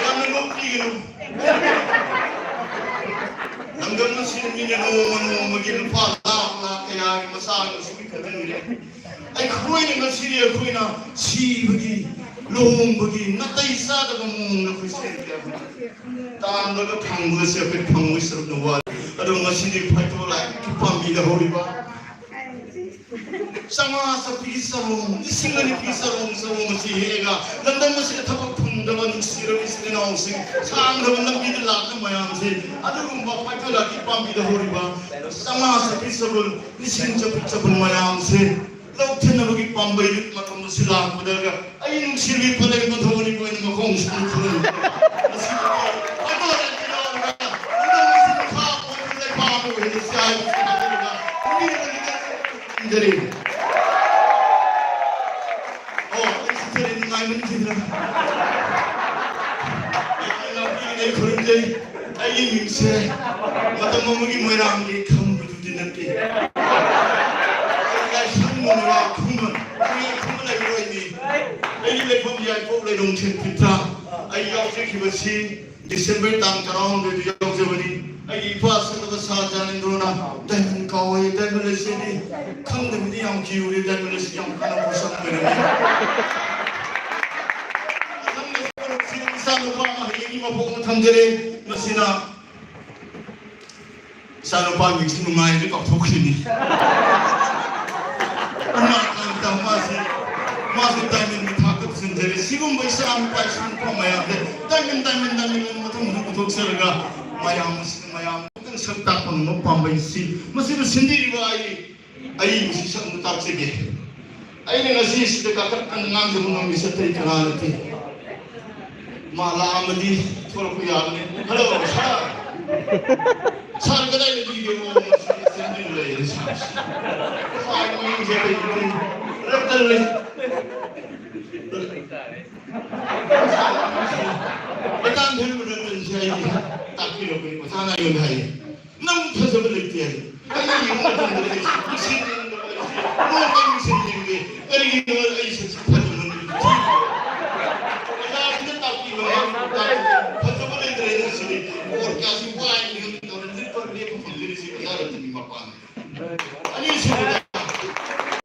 ꯌꯥꯝꯅ ꯅꯣꯛꯄꯤꯒꯅꯨ꯫ ꯂꯝꯗꯝ ꯑꯁꯤꯗ ꯃꯤꯅ ꯅꯣꯡꯃ ꯅꯣꯡꯃꯒꯤ ꯂꯨꯄꯥ ꯂꯥꯈ ꯂꯥꯈ ꯀꯌꯥꯒꯤ ꯃꯆꯥ ꯃꯁꯨꯒꯤ ꯈꯟꯊꯅꯔꯦ꯫ ꯑꯩꯈꯣꯏꯅ ꯉꯁꯤꯗꯤ ꯑꯩꯈꯣꯏꯅ ꯁꯤꯕꯒꯤ, ꯂꯨꯍꯣꯡꯕꯒꯤ, ꯅꯥꯇꯩ ꯆꯥꯗꯕ ꯃꯑꯣꯡꯗ ꯑꯩꯈꯣꯏ ꯁꯤꯕ ꯌꯥꯕ꯫ ꯇꯥꯟꯕꯒ ꯐꯪꯕꯒꯁꯦ ꯑꯩꯈꯣꯏ ꯐꯪꯕꯒꯤ ꯁꯔꯨꯛꯅ ꯋꯥꯠꯂꯤ꯫ ꯑꯗꯣ ꯉꯁꯤꯗꯤ ꯐꯥꯏꯇꯣ ꯂꯥꯏꯠꯀꯤ ꯄꯥꯝꯕꯤꯗ ꯍꯧꯔꯤꯕ ꯆꯥꯝꯃꯉꯥ ꯆꯠꯄꯤꯒꯤ ꯆꯔꯣꯡ, ꯂꯤꯁꯤꯡ ꯑꯅꯤꯒꯤ ꯆꯔꯣꯡ, ꯆꯔꯣꯡ ꯑꯁꯤ ꯍꯦꯛꯑꯒ ꯂꯝꯗꯝ ꯑꯁꯤꯗ ꯊꯕꯛ ꯐꯪꯗꯕ ꯅꯨꯡꯁꯤꯔꯕ ꯏꯆꯤꯜ ꯏꯅꯥꯎꯁꯤꯡ, ꯁꯥꯡꯗꯕ ꯂꯝꯕꯤꯗ ꯂꯥꯛꯄ ꯃꯌꯥꯝꯁꯦ, ꯑꯗꯨꯒꯨꯝꯕ ꯐꯥꯏꯇꯣꯂꯥꯒꯤ ꯄꯥꯝꯕꯤꯗ ꯍꯧꯔꯤꯕ ꯆꯥꯝꯃꯉꯥ ꯆꯠꯄꯤ ꯆꯔꯣꯡ, ꯂꯤꯁꯤꯡ ꯆꯠꯄꯤ ꯆꯔꯣꯡ ꯃꯌꯥꯝꯁꯦ ꯂꯧꯊꯅꯕꯒꯤ ꯄꯥꯝꯕꯩ ꯃꯇꯝ ꯑꯁꯤ ꯂꯥꯛꯄꯗꯒ ꯑꯩ ꯅꯨꯡꯁꯤꯕꯤ ꯄꯂꯦꯝ ꯄꯟꯊꯧꯅꯤꯀꯣ ꯑꯩꯅ ꯃꯈꯣꯡ ꯁꯨꯝ ꯈꯨꯔꯨꯝꯃꯤ꯫ ꯃꯁꯤꯗꯒꯤ ꯐꯥꯏꯇꯣꯂꯥꯒꯤ ꯂꯝꯗꯝ ꯑꯁꯤ ꯃꯈꯥ ꯄꯣꯟꯕ ꯂꯩꯕꯥꯛ ꯑꯃ ꯑꯣꯏꯍꯜꯂꯁꯤ ꯍꯥꯏꯕꯁꯤ ꯈꯪꯖꯔꯤ꯫ ꯑꯣ, ꯑꯩ ꯁꯤꯖꯔꯦ, ꯅꯨꯡꯉꯥꯏꯃꯟꯈꯤꯗ꯭ꯔꯦ꯫ ꯑꯩ ꯈꯨꯔꯨꯝꯖꯩ꯫ ꯑꯩꯒꯤ ꯃꯤꯡꯁꯦ ꯃꯇꯝ ꯑꯃꯒꯤ ꯃꯣꯏꯔꯥꯡꯒꯤ ꯈꯝꯕꯗꯨꯗꯤ ꯅꯠꯇꯦ꯫ ꯑꯩ ꯂꯥꯏꯁ꯭ꯔꯝ ꯃꯣꯏꯔꯥꯡ ꯈꯨꯃꯟ, ꯃꯣꯏꯔꯥꯡ ꯈꯨꯃꯟ ꯂꯩꯔꯣꯏꯅꯤ꯫ ꯑꯩꯒꯤ ꯂꯩꯐꯝ ꯌꯥꯏꯄꯣꯛ ꯂꯩꯔꯣꯡ ꯊꯦꯟꯄꯤꯇ꯫ ꯑꯩ ꯌꯥꯎꯖꯈꯤꯕꯁꯤ ꯗꯤꯁꯦꯝꯕꯔ ꯇꯥꯡ ꯇꯔꯥꯍꯨꯝꯗꯣꯏꯗ ꯌꯥꯎꯖꯕꯅꯤ꯫ ꯑꯩꯒꯤ ꯏꯄꯥ ꯁꯛꯂꯕ ꯁꯥ ꯖꯥꯅꯦꯟꯗ꯭ꯔꯣꯅ ꯗꯥꯏꯃꯟ ꯀꯥꯎ ꯍꯥꯏꯌꯦ, ꯗꯥꯏꯃꯟ ꯂꯩꯁꯦꯗꯤ ꯈꯪꯗꯕꯤꯗ ꯌꯥꯝ ꯀꯤꯔꯨꯔꯦ, ꯗꯥꯏꯃꯟ ꯂꯩꯁꯦ ꯌꯥꯝ ꯀꯥꯟꯅꯕ ꯄꯣꯠꯁꯛ ꯑꯣꯏꯔꯝꯃꯤ꯫ ꯃꯊꯪꯗ ꯃꯔꯨꯞꯁꯤ ꯏꯆꯥ ꯅꯨꯄꯥ ꯑꯃ ꯍꯌꯦꯡꯒꯤ ꯃꯄꯣꯛꯅ ꯊꯝꯖꯔꯦ꯫ ꯃꯁꯤꯅ ꯏꯆꯥ ꯅꯨꯄꯥ ꯃꯤꯡꯁꯤ ꯅꯨꯡꯉꯥꯏꯅ ꯀꯥꯎꯊꯣꯛꯈ꯭ꯔꯤꯅꯤ꯫ ꯏꯃꯥ ꯀꯥꯟꯇ ꯃꯥꯁꯤ, ꯃꯥꯁꯤ ꯗꯥꯏꯃꯟꯒꯤ ꯊꯥꯛꯇ ꯄꯨꯁꯤꯟꯖꯔꯦ꯫ ꯁꯤ ꯁꯤꯒꯨꯝꯕ ꯏꯆꯥ ꯅꯨꯄꯥ ꯏꯁꯨ ꯅꯨꯄꯥ ꯃꯌꯥꯝꯁꯦ ꯇꯥꯏꯃꯤꯟ ꯇꯥꯏꯃꯤꯟ ꯇꯥꯏꯃꯤꯟ ꯃꯊꯪ ꯃꯊꯪ ꯄꯨꯊꯣꯛꯆꯔꯒ ꯃꯌꯥꯝ ꯑꯁꯤꯅ ꯃꯌꯥꯝ ꯑꯃꯇꯪ ꯁꯛ ꯇꯥꯛꯄ ꯉꯝꯕ ꯄꯥꯝꯕꯩꯁꯤ ꯃꯁꯤꯕꯨ ꯁꯤꯟꯕꯤꯔꯤꯕ ꯑꯩ ꯑꯩ ꯃꯁꯤ ꯁꯛ ꯑꯃ ꯇꯥꯛꯆꯒꯦ꯫ ꯑꯩꯅ ꯉꯁꯤ ꯁꯤꯗ ꯀꯥꯈꯠꯇꯅ ꯉꯥꯡꯖꯕ ꯉꯝꯃꯤꯁꯦ ꯑꯇꯩ ꯀꯅꯥ ꯅꯠꯇꯦ꯫ ꯃꯥ ꯂꯥꯛꯑꯝꯃꯗꯤ ꯊꯣꯛꯂꯛꯄ ꯌꯥꯕꯅꯤ꯫ ꯍꯜꯂꯣ, ꯁꯥꯔ꯫ ꯁꯥꯔ ꯀꯗꯥꯏ ꯂꯩꯕꯤꯒꯦ? ꯑꯣ, ꯃꯁꯤ ꯑꯦꯁꯦꯝꯕ꯭ꯂꯤꯗ ꯂꯩꯔꯦ ꯁꯥꯔꯁꯤ꯫ ꯁꯥꯔ ꯃꯌꯨꯝꯁꯦ ꯀꯩꯒꯤꯅꯣ? ꯔꯠꯇꯟ ꯂꯩ꯫ ꯃꯇꯥꯡ ꯊꯣꯏꯕ ꯔꯠꯇꯟꯁꯦ ꯑꯩꯒꯤ ꯇꯥꯛꯄꯤꯔꯛꯄꯅꯤ꯫ ꯑꯣꯖꯥꯅ ꯑꯩꯉꯣꯟꯗ ꯍꯥꯏꯌꯦ, "ꯅꯪ ꯐꯖꯕ ꯂꯩꯇꯦ" ꯍꯥꯏ꯫ ꯑꯩꯅ ꯌꯦꯡꯕ ꯃꯇꯝꯗ ꯑꯩꯁꯦ ꯃꯤꯡꯁꯦꯜ ꯌꯦꯡꯕꯗ ꯑꯩꯁꯦ ꯅꯣꯡꯃꯩ ꯃꯤꯡꯁꯦꯜ ꯌꯦꯡꯗꯦ꯫ ꯀꯔꯤꯒꯤꯅꯣ ꯑꯩ ꯁꯛꯁꯤ ꯐꯖꯃꯟꯕꯒꯤ ꯊꯤꯕ꯫ ꯑꯣꯖꯥꯁꯤꯅ ꯇꯥꯛꯄꯤꯕ ꯃꯌꯥꯝ ꯇꯥꯛꯄꯤꯕ ꯐꯖꯕ ꯂꯩꯇ꯭ꯔꯦ ꯁꯤꯗꯤ꯫ ꯑꯣꯔ ꯀꯌꯥꯁꯤ ꯋꯥꯏꯅꯤ ꯈꯪꯗꯦ ꯇꯧꯔꯦ꯫ ꯂꯤꯠꯄ ꯂꯦꯞꯄ ꯐꯪꯗ꯭ꯔꯤꯁꯤ ꯑꯣꯖꯥ ꯔꯇꯟꯒꯤ ꯃꯄꯥꯟꯅꯤ꯫ ꯑꯅꯤꯁꯨꯕꯗ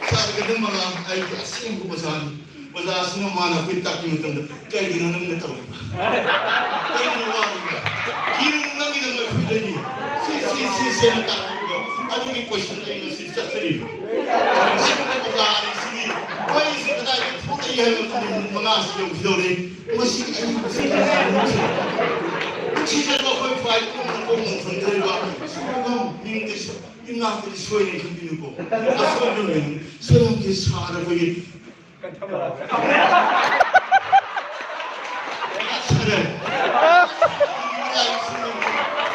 ꯁꯥꯔ ꯀꯗꯝ ꯃꯉꯥ ꯑꯩꯒꯤ ꯑꯁꯦꯡꯕ ꯑꯣꯖꯥꯅꯤ꯫ ꯑꯣꯖꯥꯁꯤꯅ ꯃꯥꯅ ꯑꯩꯈꯣꯏ ꯇꯥꯛꯄꯤ ꯃꯇꯝꯗ, "ꯀꯩꯒꯤꯅꯣ ꯅꯪꯅ ꯇꯧꯔꯤꯕ? ꯀꯩꯒꯤꯅꯣ ꯋꯥꯔꯤꯕ? ꯀꯤꯔꯨꯅꯨ, ꯅꯪꯒꯤꯗꯃꯛ ꯑꯩꯈꯣꯏ ꯂꯩꯔꯤ꯫ ꯁꯤ, ꯁꯤ, ꯁꯤ, ꯁꯦꯅ ꯇꯥꯛꯄꯤꯕ ꯑꯗꯨꯒꯤ ꯀꯣꯏꯁꯟ ꯑꯩ ꯉꯁꯤ ꯆꯠꯆꯔꯤꯕ꯫ ꯁꯤꯒꯨꯝꯕ ꯑꯣꯖꯥ ꯑꯅꯤꯁꯤꯒꯤ ꯋꯥꯔꯤꯁꯤ ꯀꯗꯥꯏꯗꯒꯤ ꯊꯣꯛꯂꯛꯏ ꯍꯥꯏꯕ ꯃꯇꯝꯗ ꯃꯤꯅꯤꯠ ꯃꯉꯥꯁꯤ ꯌꯧꯈꯤꯗꯧꯔꯦ꯫ ꯃꯁꯤ ꯑꯩ ꯅꯨꯡꯁꯤꯖꯕ ꯑꯩꯈꯣꯏ ꯐꯥꯏꯜ ꯄꯨꯝꯅꯃꯛ ꯐꯪꯖꯔꯤꯕ ꯁꯨꯔꯕ ꯃꯤꯡꯗꯤ ꯏꯅꯥꯛꯇꯗꯤ ꯁꯣꯏꯔꯦ ꯈꯟꯕꯤꯅꯨꯀꯣ꯫ ꯑꯁꯣꯏꯕ ꯂꯩ꯫ ꯁꯣꯏꯔꯝꯒꯦ ꯁꯥꯔ ꯑꯩꯈꯣꯏꯒꯤ ꯁꯥꯔ꯫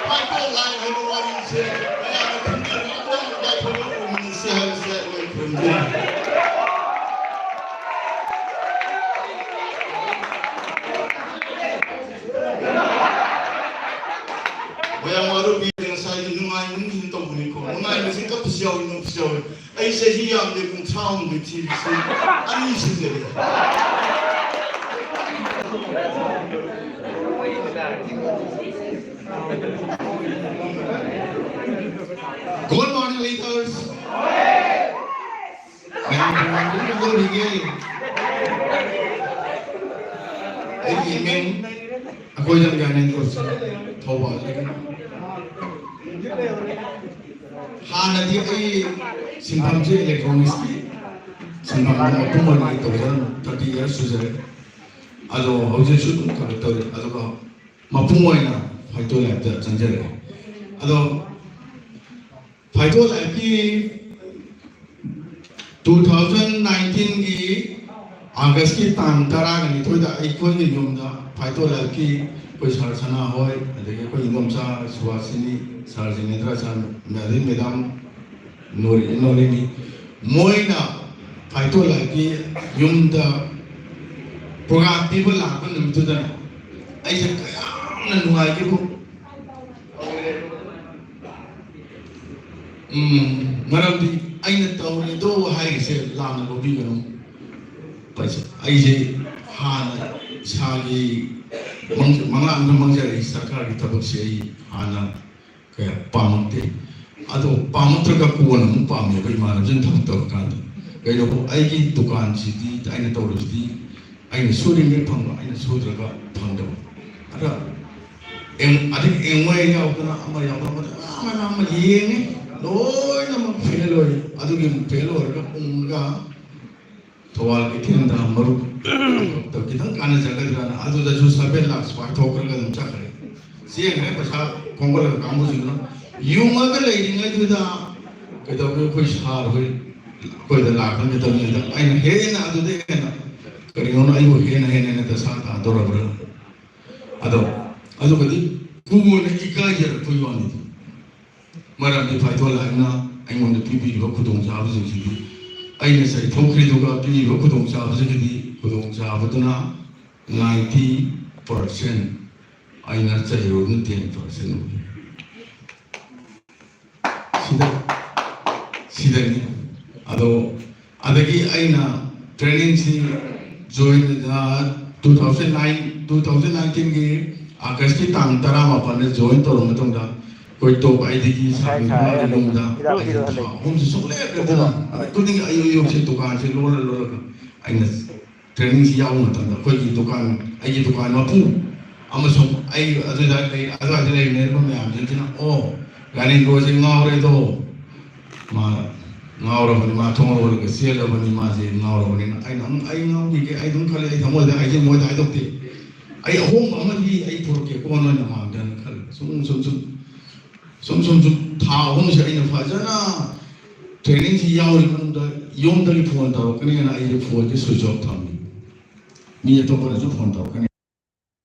ꯃꯥꯏꯀꯣꯜ ꯂꯥꯏ ꯍꯥꯏꯕ ꯋꯥꯔꯤꯁꯦ ꯃꯌꯥꯝꯅ ꯈꯪꯖꯔꯒ ꯑꯃꯨꯛꯇꯪ ꯌꯥꯏꯐꯕ ꯑꯣꯏꯃꯤꯟꯅꯁꯦ ꯍꯥꯏꯕꯁꯦ ꯑꯩ ꯈꯨꯔꯨꯝꯖꯔꯤ꯫ ꯃꯌꯥꯝ ꯋꯥꯔꯨꯕꯤ ꯉꯁꯥꯏꯒꯤ ꯅꯨꯡꯉꯥꯏꯃꯟꯈꯤꯅ ꯇꯧꯕꯅꯤꯀꯣ꯫ ꯅꯨꯡꯉꯥꯏꯕꯁꯤ ꯀꯞꯄꯁꯨ ꯌꯥꯎꯏ, ꯅꯣꯛꯄꯁꯨ ꯌꯥꯎꯏ꯫ ꯑꯩ ꯆꯍꯤ ꯌꯥꯝꯗꯦ, ꯀꯨꯟꯊ꯭ꯔꯥ ꯍꯨꯝꯗꯣꯏ ꯊꯤꯕꯁꯤ ꯑꯅꯤ ꯁꯨꯖꯔꯦ꯫ Good morning, leaders. ꯃꯌꯥꯝ ꯄ꯭ꯔꯣꯒ꯭ꯔꯥꯝ ꯄꯨꯝꯅꯃꯛ ꯂꯣꯏꯔꯤꯒꯦ꯫ ꯑꯩꯒꯤ ꯏꯃꯤꯡ ꯑꯩꯈꯣꯏ ꯂꯝ ꯌꯥꯅꯤꯡ ꯀꯣꯔꯁ ꯊꯧꯕꯥꯜꯗꯒꯤꯅꯤ꯫ ꯍꯥꯟꯅꯗꯤ ꯑꯩ ꯁꯤꯟꯐꯝꯁꯦ ꯏꯂꯦꯛꯇ꯭ꯔꯣꯅꯤꯛꯁꯀꯤ ꯁꯤꯟꯐꯝꯗ ꯃꯄꯨꯡ ꯑꯣꯏꯅ ꯑꯩ ꯇꯧꯖꯔꯝꯃꯤ꯫ Thirty years ꯁꯨꯖꯔꯦ꯫ ꯑꯗꯣ ꯍꯧꯖꯤꯛꯁꯨ ꯑꯗꯨꯝ ꯈꯔ ꯈꯔ ꯇꯧꯔꯤ꯫ ꯑꯗꯨꯒ ꯃꯄꯨꯡ ꯑꯣꯏꯅ ꯐꯥꯏꯇꯣ ꯂꯥꯏꯐꯇ ꯆꯪꯖꯔꯦ꯫ ꯑꯗꯣ ꯐꯥꯏꯇꯣ ꯂꯥꯏꯐꯀꯤ two thousand nineteen ꯒꯤ August ꯀꯤ ꯇꯥꯡ ꯇꯔꯥꯒ ꯅꯤꯊꯣꯏꯗ ꯑꯩꯈꯣꯏꯒꯤ ꯌꯨꯝꯗ ꯐꯥꯏꯇꯣ ꯂꯥꯏꯐꯀꯤ ꯑꯩꯈꯣꯏ ꯁꯥꯔ ꯁꯅꯥ ꯍꯣꯏ, ꯑꯗꯒꯤ ꯑꯩꯈꯣꯏ ꯏꯟꯗꯣꯝꯆꯥ ꯁꯨꯍꯥꯁꯤꯅꯤ, ꯁꯥꯔ ꯖꯤꯅꯦꯟꯗ꯭ꯔ, ꯁꯥꯔ, ꯑꯗꯩ ꯃꯦꯗꯥꯝ ꯅꯣꯔꯤ-, ꯅꯣꯔꯤꯅꯤ, ꯃꯣꯏꯅ ꯐꯥꯏꯇꯣ ꯂꯥꯏꯐꯀꯤ ꯌꯨꯝꯗ ꯄ꯭ꯔꯣꯒ꯭ꯔꯥꯝ ꯄꯤꯕ ꯂꯥꯛꯄ ꯅꯨꯃꯤꯠꯇꯨꯗꯅꯦ, ꯑꯩꯁꯦ ꯀꯌꯥꯝꯅ ꯅꯨꯡꯉꯥꯏꯒꯦꯕꯨ꯫ ꯎꯝ, ꯃꯔꯝꯗꯤ ꯑꯩꯅ ꯇꯧꯔꯤꯗꯣ ꯍꯥꯏꯔꯤꯁꯦ ꯂꯥꯟꯅ ꯂꯧꯕꯤꯒꯅꯨ꯫ ꯄꯩꯁꯥ, ꯑꯩꯁꯦ ꯍꯥꯟꯅ ꯏꯁꯥꯒꯤ ꯃꯪ-, ꯃꯪꯂꯥꯟꯗ ꯃꯪꯖꯔꯛꯏ ꯁꯔꯀꯥꯔꯒꯤ ꯊꯕꯛꯁꯦ ꯑꯩ ꯍꯥꯟꯅ ꯀꯌꯥ ꯄꯥꯝꯃꯛꯇꯦ꯫ ꯑꯗꯣ ꯄꯥꯝꯃꯛꯇ꯭ꯔꯒ ꯀꯣꯟꯅ ꯑꯃꯨꯛ ꯄꯥꯝꯃꯦꯕ ꯏꯃꯥꯟꯅꯕꯁꯤꯡ ꯊꯕꯛ ꯇꯧꯔꯀꯥꯟꯗ꯫ ꯀꯩꯅꯣ, ꯑꯩꯒꯤ ꯗꯨꯀꯥꯟꯁꯤꯗꯤ, ꯑꯩꯅ ꯇꯧꯔꯤꯁꯤꯗꯤ ꯑꯩꯅ ꯁꯨꯔꯤꯉꯩ ꯐꯪꯕ, ꯑꯩꯅ ꯁꯨꯗ꯭ꯔꯒ ꯐꯪꯗꯕ꯫ ꯑꯗ ꯑꯦꯝ-, ꯑꯗꯒꯤ ꯑꯦꯝꯋꯦ ꯌꯥꯎꯗꯅ, ꯑꯃ ꯌꯥꯎꯗꯅ, ꯑꯃ, ꯑꯃꯅ ꯑꯃ ꯌꯦꯡꯉꯤ, ꯂꯣꯏꯅꯃꯛ ꯐꯦꯜ ꯑꯣꯏ꯫ ꯑꯗꯨꯒꯤ ꯐꯦꯜ ꯑꯣꯏꯔꯒ ꯎꯪꯉꯒ ꯊꯧꯕꯥꯜ ꯀꯩꯊꯦꯜꯗ ꯃꯔꯨꯞ ꯈꯤꯇꯪ ꯀꯥꯟꯅꯖꯒꯗ꯭ꯔꯅ ꯑꯗꯨꯗꯁꯨ seven lakhs ꯄꯥꯏꯊꯣꯛꯈ꯭ꯔꯒ ꯑꯗꯨꯝ ꯆꯠꯈ꯭ꯔꯦ꯫ ꯆꯦꯟꯈ꯭ꯔꯦ, ꯄꯩꯁꯥ ꯈꯣꯝꯒꯠꯂꯒ ꯀꯥꯡꯕꯨꯁꯤꯡꯗꯨꯅ ꯌꯨꯡꯉꯒ ꯂꯩꯔꯤꯉꯩꯗꯨꯗ ꯀꯩꯗꯧꯒꯦ, ꯑꯩꯈꯣꯏ ꯁꯥꯔ ꯍꯣꯏ ꯑꯩꯈꯣꯏꯗ ꯂꯥꯛꯄ ꯃꯇꯝꯁꯤꯗ ꯑꯩꯅ ꯍꯦꯟꯅ ꯑꯗꯨꯗ ꯍꯦꯟꯅ ꯀꯔꯤꯅꯣꯅ ꯑꯩꯕꯨ ꯍꯦꯟꯅ ꯍꯦꯟꯅ ꯍꯦꯟꯅ ꯗꯁꯥ ꯇꯥꯗꯧꯔꯕ꯭ꯔꯥ꯫ ꯑꯗꯣ ꯑꯗꯨꯒꯗꯤ ꯀꯣꯟꯅ ꯏꯀꯥꯏꯖꯔꯛꯄꯒꯤ ꯋꯥꯅꯤꯗ꯫ ꯃꯔꯝꯗꯤ ꯐꯥꯏꯇꯣ ꯂꯥꯏꯐꯅ ꯑꯩꯉꯣꯟꯗ ꯄꯤꯕꯤꯔꯤꯕ ꯈꯨꯗꯣꯡꯆꯥꯕꯁꯤꯡꯁꯤꯗꯤ, ꯑꯩꯅ ꯆꯩꯊꯣꯛꯈ꯭ꯔꯤꯗꯨꯒ ꯄꯤꯔꯤꯕ ꯈꯨꯗꯣꯡꯆꯥꯕꯁꯤꯒꯗꯤ, ꯈꯨꯗꯣꯡꯆꯥꯕꯗꯨꯅ ninety percent, ꯑꯩꯅ ꯆꯩꯔꯨꯕꯅ ten percent ꯑꯣꯏ꯫ ꯁꯤꯗ, ꯁꯤꯗꯅꯤ꯫ ꯑꯗꯣ ꯑꯗꯒꯤ ꯑꯩꯅ trainingꯁꯤ join, ꯑ, two thousand nine, two thousand nineteenꯒꯤ Augustꯀꯤ ꯇꯥꯡ ꯇꯔꯥꯃꯥꯄꯟꯗ join ꯇꯧꯔꯕ ꯃꯇꯨꯡꯗ ꯑꯩꯈꯣꯏ top IDꯒꯤ ꯁꯥꯔ ꯁꯥꯔ ꯃꯤꯡꯊꯣꯜꯒꯤ ꯃꯅꯨꯡꯗ ꯍꯤꯗꯥꯛ ꯑꯩꯁꯦ ꯄꯤꯔꯛꯑꯣ ꯊꯥ ꯂꯩ꯫ ꯑꯍꯨꯝꯁꯤ ꯁꯨꯡꯂꯦꯞ ꯂꯦꯞꯇꯅ ꯅꯨꯃꯤꯠ ꯈꯨꯗꯤꯡꯒꯤ ꯑꯌꯨꯛ ꯑꯌꯨꯛꯁꯦ ꯗꯨꯀꯥꯟꯁꯦ ꯂꯣꯜꯂ ꯂꯣꯜꯂꯒ ꯑꯩꯅ trainingꯁꯤ ꯌꯥꯎꯕ ꯃꯇꯝꯗ ꯑꯩꯈꯣꯏꯒꯤ ꯗꯨꯀꯥꯟ, ꯑꯩꯒꯤ ꯗꯨꯀꯥꯟ ꯃꯄꯨ ꯑꯃꯁꯨꯡ ꯑꯩ ꯑꯗꯨꯗ ꯂꯩ-, ꯑꯗꯨꯋꯥꯏꯗ ꯂꯩꯃꯤꯟꯅꯔꯤꯕ ꯃꯌꯥꯝꯁꯤꯡꯁꯤꯅ, "ꯑꯣ, ꯒꯥꯏꯅꯦꯀꯣꯁꯦ ꯉꯥꯎꯔꯦꯗꯣ, ꯃꯥ ꯉꯥꯎꯔꯕꯅꯤ, ꯃꯥ ꯊꯣꯡ ꯂꯣꯜꯂꯒ ꯆꯦꯜꯂꯕꯅꯤ, ꯃꯥꯁꯦ ꯉꯥꯎꯔꯕꯅꯤꯅ ꯑꯩꯅ ꯑꯃꯨꯛ ꯑꯩ ꯉꯥꯎꯈꯤꯒꯦ, ꯑꯩ ꯑꯗꯨꯝ ꯈꯜꯂꯦ, ꯑꯩ ꯊꯃꯣꯏꯗ ꯑꯩꯁꯦ ꯃꯣꯏꯗ ꯍꯥꯏꯗꯣꯛꯇꯦ꯫ ꯑꯩ ꯑꯍꯣꯡꯕ ꯑꯃꯗꯤ ꯑꯩ ꯄꯨꯔꯛꯀꯦ ꯀꯣꯟꯅ ꯃꯃꯥꯡꯗꯅ ꯈꯜꯂꯦ꯫ ꯁꯨꯝ ꯁꯨꯝ ꯁꯨꯝ ꯁꯨꯝ ꯁꯨꯝ ꯁꯨꯝ ꯁꯨꯝ ꯊꯥ ꯑꯍꯨꯝꯁꯦ ꯑꯩꯅ ꯐꯖꯅ ꯇ꯭ꯔꯦꯅꯤꯡꯁꯤ ꯌꯥꯎꯔꯤ ꯃꯅꯨꯡꯗ ꯌꯨꯝꯗꯒꯤ ꯐꯣꯟ ꯇꯧꯔꯛꯀꯅꯤꯅ ꯑꯩꯁꯦ ꯐꯣꯟꯁꯦ ꯁ꯭ꯋꯤꯆ ꯑꯣꯐ ꯊꯝꯃꯤ꯫ ꯃꯤ ꯑꯇꯣꯞꯄꯅꯁꯨ ꯐꯣꯟ ꯇꯧꯔꯛꯀꯅꯤ꯫